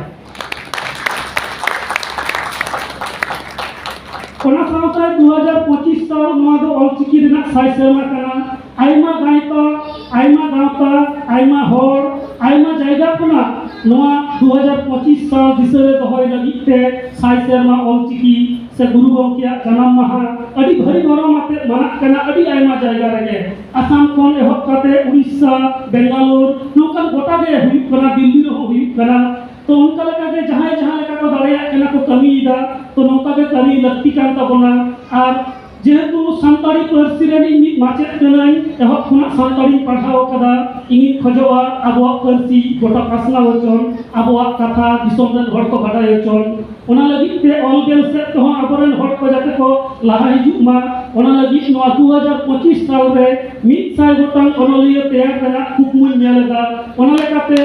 ᱚᱱᱟ ᱥᱟᱶᱛᱮ ᱫᱩ ᱦᱟᱡᱟᱨ ᱯᱚᱸᱪᱤᱥ ᱥᱟᱞ ᱱᱚᱣᱟ ᱫᱚ ᱚᱞᱪᱤᱠᱤ ᱨᱮᱱᱟᱜ ᱥᱟᱭ ᱥᱮᱨᱢᱟ ᱠᱟᱱᱟ᱾ ᱟᱭᱢᱟ ᱜᱟᱶᱛᱟ, ᱟᱭᱢᱟ ᱜᱟᱶᱛᱟ, ᱟᱭᱢᱟ ᱦᱚᱲ, ᱟᱭᱢᱟ ᱡᱟᱭᱜᱟ ᱠᱷᱚᱱᱟᱜ ᱱᱚᱣᱟ ᱫᱩ ᱦᱟᱡᱟᱨ ᱯᱚᱸᱪᱤᱥ ᱥᱟᱞ ᱫᱤᱥᱟᱹ ᱨᱮ ᱫᱚᱦᱚᱭ ᱞᱟᱹᱜᱤᱫ ᱛᱮ ᱥᱟᱭ ᱥᱮᱨᱢᱟ ᱚᱞᱪᱤᱠᱤ ᱥᱮ ᱜᱩᱨᱩ ᱜᱚᱢᱠᱮᱭᱟᱜ ᱡᱟᱱᱟᱢ ᱢᱟᱦᱟ ᱟᱹᱰᱤ ᱵᱷᱟᱹᱨᱤ ᱜᱚᱨᱚᱢ ᱟᱛᱮ ᱢᱟᱱᱟᱜ ᱠᱟᱱᱟ ᱟᱹᱰᱤ ᱟᱭᱢᱟ ᱡᱟᱭᱜᱟ ᱨᱮᱜᱮ᱾ ᱟᱥᱟᱢ ᱠᱷᱚᱱ ᱮᱦᱚᱵ ᱠᱟᱛᱮ ᱩᱲᱤᱥᱥᱟ, ᱵᱮᱝᱜᱟᱞᱳᱨ, ᱱᱚᱝᱠᱟᱱ ᱜᱚᱴᱟ ᱜᱮ ᱦᱩᱭᱩᱜ ᱠᱟᱱᱟ, ᱫᱤᱞᱞᱤ ᱨᱮᱦᱚᱸ ᱦᱩᱭᱩᱜ ᱠᱟᱱᱟ᱾ ᱛᱚ ᱚᱱᱠᱟ ᱞᱮᱠᱟ ᱜᱮ ᱡᱟᱦᱟᱸᱭ ᱡᱟᱦᱟᱸ ᱞᱮᱠᱟ ᱠᱚ ᱫᱟᱲᱮᱭᱟᱜ ᱠᱟᱱᱟ ᱠᱚ ᱠᱟᱹᱢᱤᱭᱮᱫᱟ᱾ ᱛᱚ ᱱᱚᱝᱠᱟ ᱜᱮ ᱠᱟᱹᱢᱤ ᱞᱟᱹᱠᱛᱤ ᱠᱟᱱ ᱛᱟᱵᱚᱱᱟ᱾ ᱟᱨ ᱡᱮᱦᱮᱛᱩ ᱥᱟᱱᱛᱟᱲᱤ ᱯᱟᱹᱨᱥᱤ ᱨᱮᱱᱤᱧ ᱢᱤᱫ ᱢᱟᱪᱮᱫ ᱠᱟᱹᱱᱟᱹᱧ, ᱮᱦᱚᱵ ᱠᱷᱚᱱᱟᱜ ᱥᱟᱱᱛᱟᱲᱤᱧ ᱯᱟᱲᱦᱟᱣ ᱟᱠᱟᱫᱟ, ᱤᱧᱤᱧ ᱠᱷᱚᱡᱚᱜᱼᱟ ᱟᱵᱚᱣᱟᱜ ᱯᱟᱹᱨᱥᱤ ᱜᱚᱴᱟ ᱯᱟᱥᱱᱟᱣ ᱦᱚᱪᱚᱱ, ᱟᱵᱚᱣᱟᱜ ᱠᱟᱛᱷᱟ ᱫᱤᱥᱚᱢ ᱨᱮᱱ ᱦᱚᱲ ᱠᱚ ᱵᱟᱰᱟᱭ ᱦᱚᱪᱚᱱ᱾ ᱚᱱᱟ ᱞᱟᱹᱜᱤᱫ ᱛᱮ ᱚᱞ ᱵᱮᱞ ᱥᱮᱫ ᱛᱮᱦᱚᱸ ᱟᱵᱚᱨᱮᱱ ᱦᱚᱲ ᱠᱚ ᱡᱟᱛᱮ ᱠᱚ ᱞᱟᱦᱟ ᱦᱤᱡᱩᱜ ᱢᱟ, ᱚᱱᱟ ᱞᱟᱹᱜᱤᱫ ᱱᱚᱣᱟ ᱫᱩ ᱦᱟᱡᱟᱨ ᱯᱚᱸᱪᱤᱥ ᱥᱟᱞ ᱨᱮ ᱢᱤᱫ ᱥᱟᱭ ᱜᱚᱴᱟᱝ ᱚᱱᱚᱞᱤᱭᱟᱹ ᱛᱮᱭᱟᱨ ᱨᱮᱱᱟᱜ ᱠᱩᱠᱢᱩᱧ ᱧᱮᱞ ᱮᱫᱟ᱾ ᱚᱱᱟ ᱞᱮᱠᱟᱛᱮ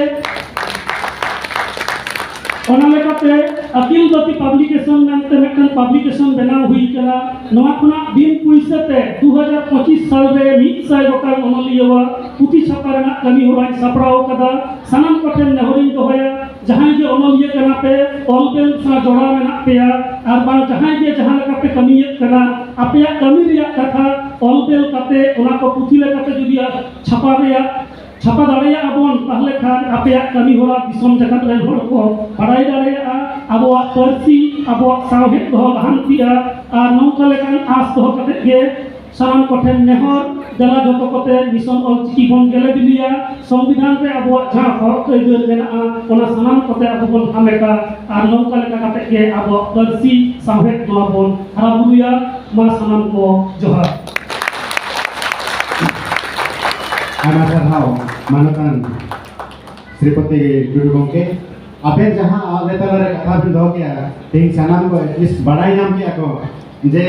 ᱚᱱᱟ ᱞᱮᱠᱟᱛᱮ ᱟᱹᱠᱤᱞ ᱵᱟᱹᱛᱤ ᱯᱟᱵᱽᱞᱤᱠᱮᱥᱚᱱ ᱢᱮᱱᱛᱮ ᱢᱤᱫᱴᱟᱝ ᱯᱟᱵᱽᱞᱤᱠᱮᱥᱚᱱ ᱵᱮᱱᱟᱣ ᱦᱩᱭ ᱠᱟᱱᱟ᱾ ᱱᱚᱣᱟ ᱠᱷᱚᱱᱟᱜ ᱵᱤᱱ ᱯᱩᱭᱥᱟᱹ ᱛᱮ ᱫᱩ ᱦᱟᱡᱟᱨ ᱯᱚᱸᱪᱤᱥ ᱥᱟᱞ ᱨᱮ ᱢᱤᱫ ᱥᱟᱭ ᱜᱚᱴᱟᱝ ᱚᱱᱚᱞᱤᱭᱟᱹᱣᱟᱜ ᱯᱩᱛᱷᱤ ᱪᱷᱟᱯᱟ ᱨᱮᱱᱟᱜ ᱠᱟᱹᱢᱤ ᱦᱚᱨᱟᱧ ᱥᱟᱯᱲᱟᱣ ᱟᱠᱟᱫᱟ᱾ ᱥᱟᱱᱟᱢ ᱠᱚᱴᱷᱮᱱ ᱱᱮᱦᱚᱨᱤᱧ ᱫᱚᱦᱚᱭᱟ, ᱡᱟᱦᱟᱸᱭ ᱜᱮ ᱚᱱᱚᱞᱤᱭᱟᱹ ᱠᱟᱱᱟ ᱯᱮ, ᱚᱞ ᱵᱮᱞ ᱥᱟᱶ ᱡᱚᱲᱟᱣ ᱢᱮᱱᱟᱜ ᱯᱮᱭᱟ, ᱟᱨ ᱵᱟᱝ ᱡᱟᱦᱟᱸᱭ ᱜᱮ ᱡᱟᱦᱟᱸ ᱞᱮᱠᱟ ᱯᱮ ᱠᱟᱹᱢᱤᱭᱮᱫ ᱠᱟᱱᱟ, ᱟᱯᱮᱭᱟᱜ ᱠᱟᱹᱢᱤ ᱨᱮᱭᱟᱜ ᱠᱟᱛᱷᱟ ᱚᱞ ᱵᱮᱞ ᱠᱟᱛᱮ ᱚᱱᱟ ᱠᱚ ᱯᱩᱛᱷᱤ ᱞᱮᱠᱟᱛᱮ ᱡᱩᱫᱤ ᱪᱷᱟᱯᱟ ᱨᱮᱭᱟᱜ ᱪᱷᱟᱯᱟ ᱫᱟᱲᱮᱭᱟᱜᱼᱟ ᱵᱚᱱ, ᱛᱟᱦᱚᱞᱮ ᱠᱷᱟᱱ ᱟᱯᱮᱭᱟᱜ ᱠᱟᱹᱢᱤ ᱦᱚᱨᱟ ᱫᱤᱥᱚᱢ ᱡᱟᱠᱟᱛ ᱨᱮᱱ ᱦᱚᱲ ᱠᱚ ᱵᱟᱲᱟᱭ ᱫᱟᱲᱮᱭᱟᱜᱼᱟ, ᱟᱵᱚᱣᱟᱜ ᱯᱟᱹᱨᱥᱤ, ᱟᱵᱚᱣᱟᱜ ᱥᱟᱶᱦᱮᱫ ᱫᱚᱦᱚ ᱞᱟᱦᱟᱱᱛᱤᱜᱼᱟ᱾ ᱟᱨ ᱱᱚᱝᱠᱟ ᱞᱮᱠᱟᱱ ᱟᱸᱥ ᱫᱚᱦᱚ ᱠᱟᱛᱮ ᱜᱮ ᱥᱟᱱᱟᱢ ᱠᱚᱴᱷᱮᱱ ᱱᱮᱦᱚᱨ, ᱫᱮᱞᱟ ᱡᱚᱛᱚ ᱠᱚᱛᱮ ᱢᱤᱥᱚᱱ ᱚᱞᱪᱤᱠᱤ ᱵᱚᱱ ᱜᱮᱞᱮ ᱵᱤᱞᱤᱭᱟ, ᱥᱚᱝᱵᱤᱫᱷᱟᱱ ᱨᱮ ᱟᱵᱚᱣᱟᱜ ᱡᱟᱦᱟᱸ ᱦᱚᱠ ᱟᱹᱭᱫᱟᱹᱨ ᱢᱮᱱᱟᱜᱼᱟ, ᱚᱱᱟ ᱥᱟᱱᱟᱢ ᱠᱚᱛᱮ ᱟᱵᱚ ᱵᱚᱱ ᱦᱟᱢᱮᱴᱟ᱾ ᱟᱨ ᱱᱚᱝᱠᱟ ᱞᱮᱠᱟ ᱠᱟᱛᱮ ᱜᱮ ᱟᱵᱚᱣᱟᱜ ᱯᱟᱹᱨᱥᱤ ᱥᱟᱶᱦᱮᱫ ᱱᱚᱣᱟ ᱵᱚᱱ ᱦᱟᱨᱟ ᱵᱩᱨᱩᱭᱟ᱾ ᱢᱟ ᱥᱟᱱᱟᱢ ᱠᱚ ᱡᱚᱦᱟᱨ᱾ ᱟᱭᱢᱟ ᱥᱟᱨᱦᱟᱣ ᱢᱟᱱᱚᱛᱟᱱ ᱥᱨᱤᱯᱚᱛᱤ ᱴᱩᱰᱩ ᱜᱚᱢᱠᱮ, ᱟᱵᱮᱱ ᱡᱟᱦᱟᱸ ᱟᱞᱮ ᱛᱟᱞᱟᱨᱮ ᱠᱟᱛᱷᱟ ᱵᱮᱱ ᱫᱚᱦᱚ ᱠᱮᱜᱼᱟ, ᱛᱮᱦᱮᱧ ᱥᱟᱱᱟᱢ ᱠᱚ at least ᱵᱟᱲᱟᱭ ᱧᱟᱢ ᱠᱮᱜᱼᱟ ᱠᱚ ᱡᱮ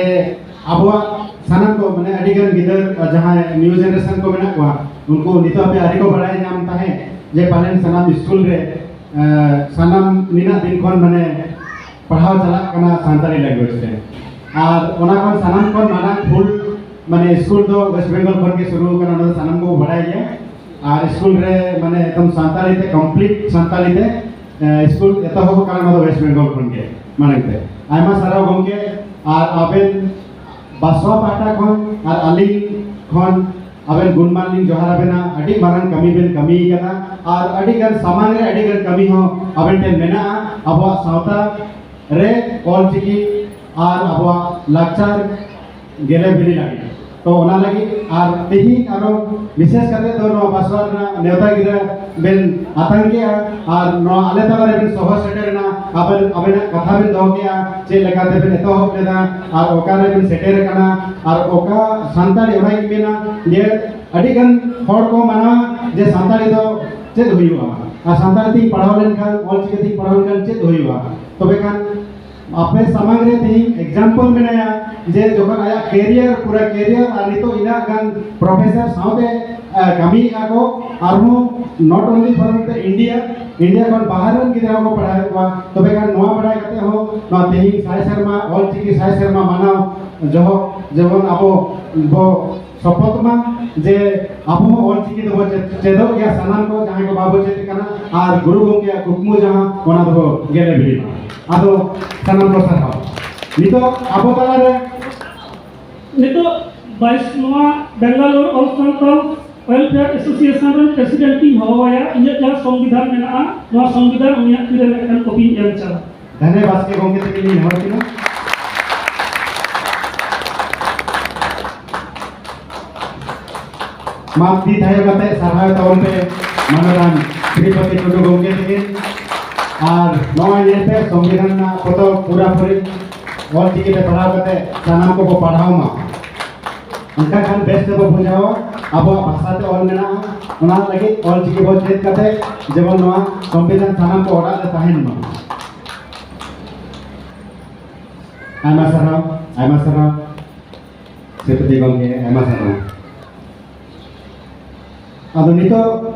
ᱟᱵᱚᱣᱟᱜ ᱥᱟᱱᱟᱢ ᱠᱚ, ᱢᱟᱱᱮ, ᱟᱹᱰᱤ ᱜᱟᱱ ᱜᱤᱫᱟᱹᱨ, ᱡᱟᱦᱟᱸᱭ new generation ᱠᱚ ᱢᱮᱱᱟᱜ ᱠᱚᱣᱟ, ᱩᱱᱠᱩ ᱱᱤᱛᱚᱜ ᱦᱟᱹᱵᱤᱡ ᱟᱹᱣᱨᱤ ᱠᱚ ᱵᱟᱲᱟᱭ ᱧᱟᱢ ᱛᱟᱦᱮᱸᱫ ᱡᱮ ᱯᱟᱞᱮᱱ ᱥᱟᱱᱟᱢ ᱥᱠᱩᱞ ᱨᱮ, ᱮ, ᱥᱟᱱᱟᱢ ᱱᱤᱱᱟᱜ ᱫᱤᱱ ᱠᱷᱚᱱ, ᱢᱟᱱᱮ, ᱯᱟᱲᱦᱟᱣ ᱪᱟᱞᱟᱜ ᱠᱟᱱᱟ ᱥᱟᱱᱛᱟᱲᱤ language ᱛᱮ᱾ ᱟᱨ ᱚᱱᱟ ᱠᱷᱚᱱ ᱥᱟᱱᱟᱢ ᱠᱷᱚᱱ ᱢᱟᱨᱟᱝ ᱵᱷᱩᱞ, ᱢᱟᱱᱮ, ᱥᱠᱩᱞ ᱫᱚ West Bengal ᱠᱷᱚᱱ ᱜᱮ ᱥᱩᱨᱩ ᱟᱠᱟᱱᱟ, ᱚᱱᱟ ᱫᱚ ᱥᱟᱱᱟᱢ ᱠᱚ ᱵᱟᱲᱟᱭ ᱜᱮᱭᱟ᱾ ᱟᱨ ᱥᱠᱩᱞ ᱨᱮ, ᱢᱟᱱᱮ, ᱮᱠᱫᱚᱢ ᱥᱟᱱᱛᱟᱲᱤ ᱛᱮ, complete ᱥᱟᱱᱛᱟᱲᱤ ᱛᱮ, ᱮ, ᱥᱠᱩᱞ ᱮᱛᱚᱦᱚᱵ ᱟᱠᱟᱱᱟ, ᱚᱱᱟ ᱫᱚ West Bengal ᱠᱷᱚᱱ ᱜᱮ ᱢᱟᱲᱟᱝ ᱛᱮ᱾ ᱟᱭᱢᱟ ᱥᱟᱨᱦᱟᱣ ᱜᱚᱢᱠᱮ, ᱟᱨ ᱟᱵᱮᱱ ᱵᱟᱥᱣᱟ ᱯᱟᱦᱴᱟ ᱠᱷᱚᱱ ᱟᱨ ᱟᱹᱞᱤᱧ ᱠᱷᱚᱱ ᱟᱵᱮᱱ ᱜᱩᱱᱢᱟᱱ ᱞᱤᱧ ᱡᱚᱦᱟᱨ ᱟᱵᱮᱱᱟ᱾ ᱟᱹᱰᱤ ᱢᱟᱨᱟᱝ ᱠᱟᱹᱢᱤ ᱵᱮᱱ ᱠᱟᱹᱢᱤ ᱠᱟᱫᱟ, ᱟᱨ ᱟᱹᱰᱤ ᱜᱟᱱ ᱥᱟᱢᱟᱝ ᱨᱮ ᱟᱹᱰᱤ ᱜᱟᱱ ᱠᱟᱹᱢᱤ ᱦᱚᱸ ᱟᱵᱮᱱ ᱴᱷᱮᱱ ᱢᱮᱱᱟᱜᱼᱟ᱾ ᱟᱵᱚᱣᱟᱜ ᱥᱟᱶᱛᱟ ᱨᱮ ᱚᱞᱪᱤᱠᱤ ᱟᱨ ᱟᱵᱚᱣᱟᱜ ᱞᱟᱠᱪᱟᱨ ᱜᱮᱞᱮ ᱵᱤᱞᱤ ᱞᱟᱹᱜᱤᱫ᱾ ᱛᱚ ᱚᱱᱟ ᱞᱟᱹᱜᱤᱫ ᱟᱨ ᱛᱮᱦᱮᱧ ᱟᱨᱚ ᱵᱤᱥᱮᱥ ᱠᱟᱛᱮ ᱫᱚ ᱱᱚᱣᱟ ᱵᱟᱥᱲᱟ ᱨᱮᱱᱟᱜ ᱱᱮᱣᱛᱟ ᱜᱤᱨᱟᱹ ᱵᱮᱱ ᱟᱛᱟᱝ ᱠᱮᱜᱼᱟ ᱟᱨ ᱱᱚᱣᱟ ᱟᱞᱮ ᱛᱟᱞᱟ ᱨᱮᱵᱮᱱ ᱥᱚᱦᱚᱨ ᱥᱮᱴᱮᱨ ᱮᱱᱟ, ᱟᱵᱮᱱ, ᱟᱵᱮᱱᱟᱜ ᱠᱟᱛᱷᱟ ᱵᱮᱱ ᱫᱚᱦᱚ ᱠᱮᱜᱼᱟ, ᱪᱮᱫ ᱞᱮᱠᱟ ᱛᱮᱵᱮᱱ ᱮᱛᱚᱦᱚᱵ ᱞᱮᱫᱟ ᱟᱨ ᱚᱠᱟ ᱨᱮᱵᱮᱱ ᱥᱮᱴᱮᱨ ᱟᱠᱟᱱᱟ ᱟᱨ ᱚᱠᱟ ᱥᱟᱱᱛᱟᱲᱤ, ᱚᱱᱟᱧ ᱢᱮᱱᱟ ᱡᱮ ᱟᱹᱰᱤ ᱜᱟᱱ ᱦᱚᱲ ᱠᱚ ᱢᱟᱱᱟᱣᱟ ᱡᱮ ᱥᱟᱱᱛᱟᱲᱤ ᱫᱚ ᱪᱮᱫ ᱦᱩᱭᱩᱜᱼᱟ ᱟᱨ ᱥᱟᱱᱛᱟᱲᱤ ᱛᱤᱧ ᱯᱟᱲᱦᱟᱣ ᱞᱮᱱᱠᱷᱟᱱ, ᱚᱞᱪᱤᱠᱤ ᱛᱤᱧ ᱯᱟᱲᱦᱟᱣ ᱞᱮᱱᱠᱷᱟᱱ ᱪᱮᱫ ᱦᱩᱭᱩᱜᱼᱟ᱾ ᱛᱚᱵᱮ ᱠᱷᱟᱱ ᱟᱯᱮ ᱥᱟᱢᱟᱝ ᱨᱮ ᱛᱮᱦᱮᱧ example ᱢᱮᱱᱟᱭᱟ ᱡᱮ ᱡᱚᱠᱷᱚᱱ ᱟᱭᱟᱜ career, ᱯᱩᱨᱟᱹ career ᱟᱨ ᱱᱤᱛᱚᱜ ᱤᱱᱟᱹᱜ ᱜᱟᱱ professor ᱥᱟᱶᱛᱮ, ᱟ, ᱠᱟᱹᱢᱤᱭᱮᱫᱼᱟ ᱠᱚ, ᱟᱨᱦᱚᱸ not only for the India, India ᱠᱷᱚᱱ ᱵᱟᱦᱨᱮ ᱨᱮᱱ ᱜᱤᱫᱽᱨᱟᱹ ᱦᱚᱸᱠᱚ ᱯᱟᱲᱦᱟᱣᱮᱫ ᱠᱚᱣᱟ᱾ ᱛᱚᱵᱮ ᱠᱷᱟᱱ ᱱᱚᱣᱟ ᱵᱟᱲᱟᱭ ᱠᱟᱛᱮ ᱦᱚᱸ ᱱᱚᱣᱟ ᱛᱮᱦᱮᱧ ᱥᱟᱭ ᱥᱮᱨᱢᱟ, ᱚᱞᱪᱤᱠᱤ ᱥᱟᱭ ᱥᱮᱨᱢᱟ ᱢᱟᱱᱟᱣ ᱡᱚᱦᱚᱜ ᱡᱮᱢᱚᱱ ᱟᱵᱚ ᱵᱚ ᱥᱚᱯᱚᱛ ᱢᱟ ᱡᱮ ᱟᱵᱚ ᱦᱚᱸ ᱚᱞᱪᱤᱠᱤ ᱫᱚᱵᱚ ᱪᱮᱫ, ᱪᱮᱫᱚᱜ ᱜᱮᱭᱟ᱾ ᱥᱟᱱᱟᱢ ᱠᱚ ᱡᱟᱦᱟᱸᱭ ᱠᱚ ᱵᱟᱵᱚ ᱪᱮᱫ ᱠᱟᱱᱟ, ᱟᱨ ᱜᱩᱨᱩ ᱜᱚᱢᱠᱮᱭᱟᱜ ᱠᱩᱠᱢᱩ ᱡᱟᱦᱟᱸ, ᱚᱱᱟ ᱫᱚᱵᱚ ᱜᱮᱞᱮ ᱵᱤᱰᱤ ᱢᱟ᱾ ᱟᱫᱚ ᱥᱟᱱᱟᱢ ᱠᱚ ᱥᱟᱨᱦᱟᱣ᱾ ᱱᱤᱛᱚᱜ ᱟᱵᱚ ᱛᱟᱞᱟᱨᱮ ᱱᱤᱛᱚᱜ ᱵᱟᱭᱤᱥ ᱱᱚᱣᱟ ᱵᱮᱝᱜᱟᱞᱳᱨ ᱚᱞ ᱥᱟᱱᱛᱟᱲ ᱣᱮᱞᱯᱷᱮᱭᱟᱨ ᱮᱥᱳᱥᱤᱭᱮᱥᱚᱱ ᱨᱮᱱ ᱯᱨᱮᱥᱤᱰᱮᱱᱴ ᱤᱧ ᱦᱚᱦᱚᱣᱟᱭᱟ᱾ ᱤᱧᱟᱹᱜ ᱡᱟᱦᱟᱸ ᱥᱚᱝᱵᱤᱫᱷᱟᱱ ᱢᱮᱱᱟᱜᱼᱟ, ᱱᱚᱣᱟ ᱥᱚᱝᱵᱤᱫᱷᱟᱱ ᱩᱱᱤᱭᱟᱜ ᱛᱤᱨᱮ ᱢᱤᱫᱴᱟᱝ ᱠᱚᱯᱤᱧ ᱮᱢ ᱪᱟᱞᱟ᱾ ᱫᱷᱟᱱᱮ ᱵᱟᱥᱠᱮ ᱜᱚᱢᱠᱮ ᱛᱟᱹᱠᱤᱱ ᱞᱤᱧ ᱱᱮᱦᱚᱨ ᱠᱤᱱᱟ᱾ ᱢᱟ ᱛᱤ ᱛᱷᱟᱭᱚ ᱠᱟᱛᱮ ᱥᱟᱨᱦᱟᱣ ᱛᱟᱵᱚᱱ ᱯᱮ ᱢᱟᱱᱚᱛᱟᱱ ᱥᱨᱤᱯᱚᱛᱤ ᱴᱩᱰᱩ ᱜᱚᱢᱠᱮ ᱛᱟᱹᱠᱤᱱ᱾ ᱟᱨ ᱱᱚᱜᱼᱚᱭ ᱧᱮᱞ ᱯᱮ, ᱥᱚᱝᱵᱤᱫᱷᱟᱱ ᱨᱮᱱᱟᱜ ᱯᱚᱛᱚᱵ ᱯᱩᱨᱟᱹᱯᱩᱨᱤ ᱚᱞ ᱪᱤᱠᱤ ᱛᱮ ᱯᱟᱲᱦᱟᱣ ᱠᱟᱛᱮ ᱥᱟᱱᱟᱢ ᱠᱚᱠᱚ ᱯᱟᱲᱦᱟᱣ ᱢᱟ᱾ ᱚᱱᱠᱟ ᱠᱷᱟᱱ ᱵᱮᱥ ᱛᱮᱵᱚ ᱵᱩᱡᱷᱟᱹᱣᱟ, ᱟᱵᱚᱣᱟᱜ ᱵᱷᱟᱥᱟ ᱛᱮ ᱚᱞ ᱢᱮᱱᱟᱜᱼᱟ᱾ ᱚᱱᱟ ᱞᱟᱹᱜᱤᱫ ᱚᱞ ᱪᱤᱠᱤ ᱵᱚ ᱪᱮᱫ ᱠᱟᱛᱮ ᱡᱮᱢᱚᱱ ᱱᱚᱣᱟ ᱥᱚᱝᱵᱤᱫᱷᱟᱱ ᱥᱟᱱᱟᱢ ᱠᱚ ᱚᱲᱟᱜ ᱨᱮ ᱛᱟᱦᱮᱱ ᱢᱟ᱾ ᱟᱭᱢᱟ ᱥᱟᱨᱦᱟᱣ, ᱟᱭᱢᱟ ᱥᱟᱨᱦᱟᱣ ᱥᱨᱤᱯᱚᱛᱤ ᱜᱚᱢᱠᱮ, ᱟᱭᱢᱟ ᱥᱟᱨᱦᱟᱣ᱾ ᱟᱫᱚ ᱱᱤᱛᱚᱜ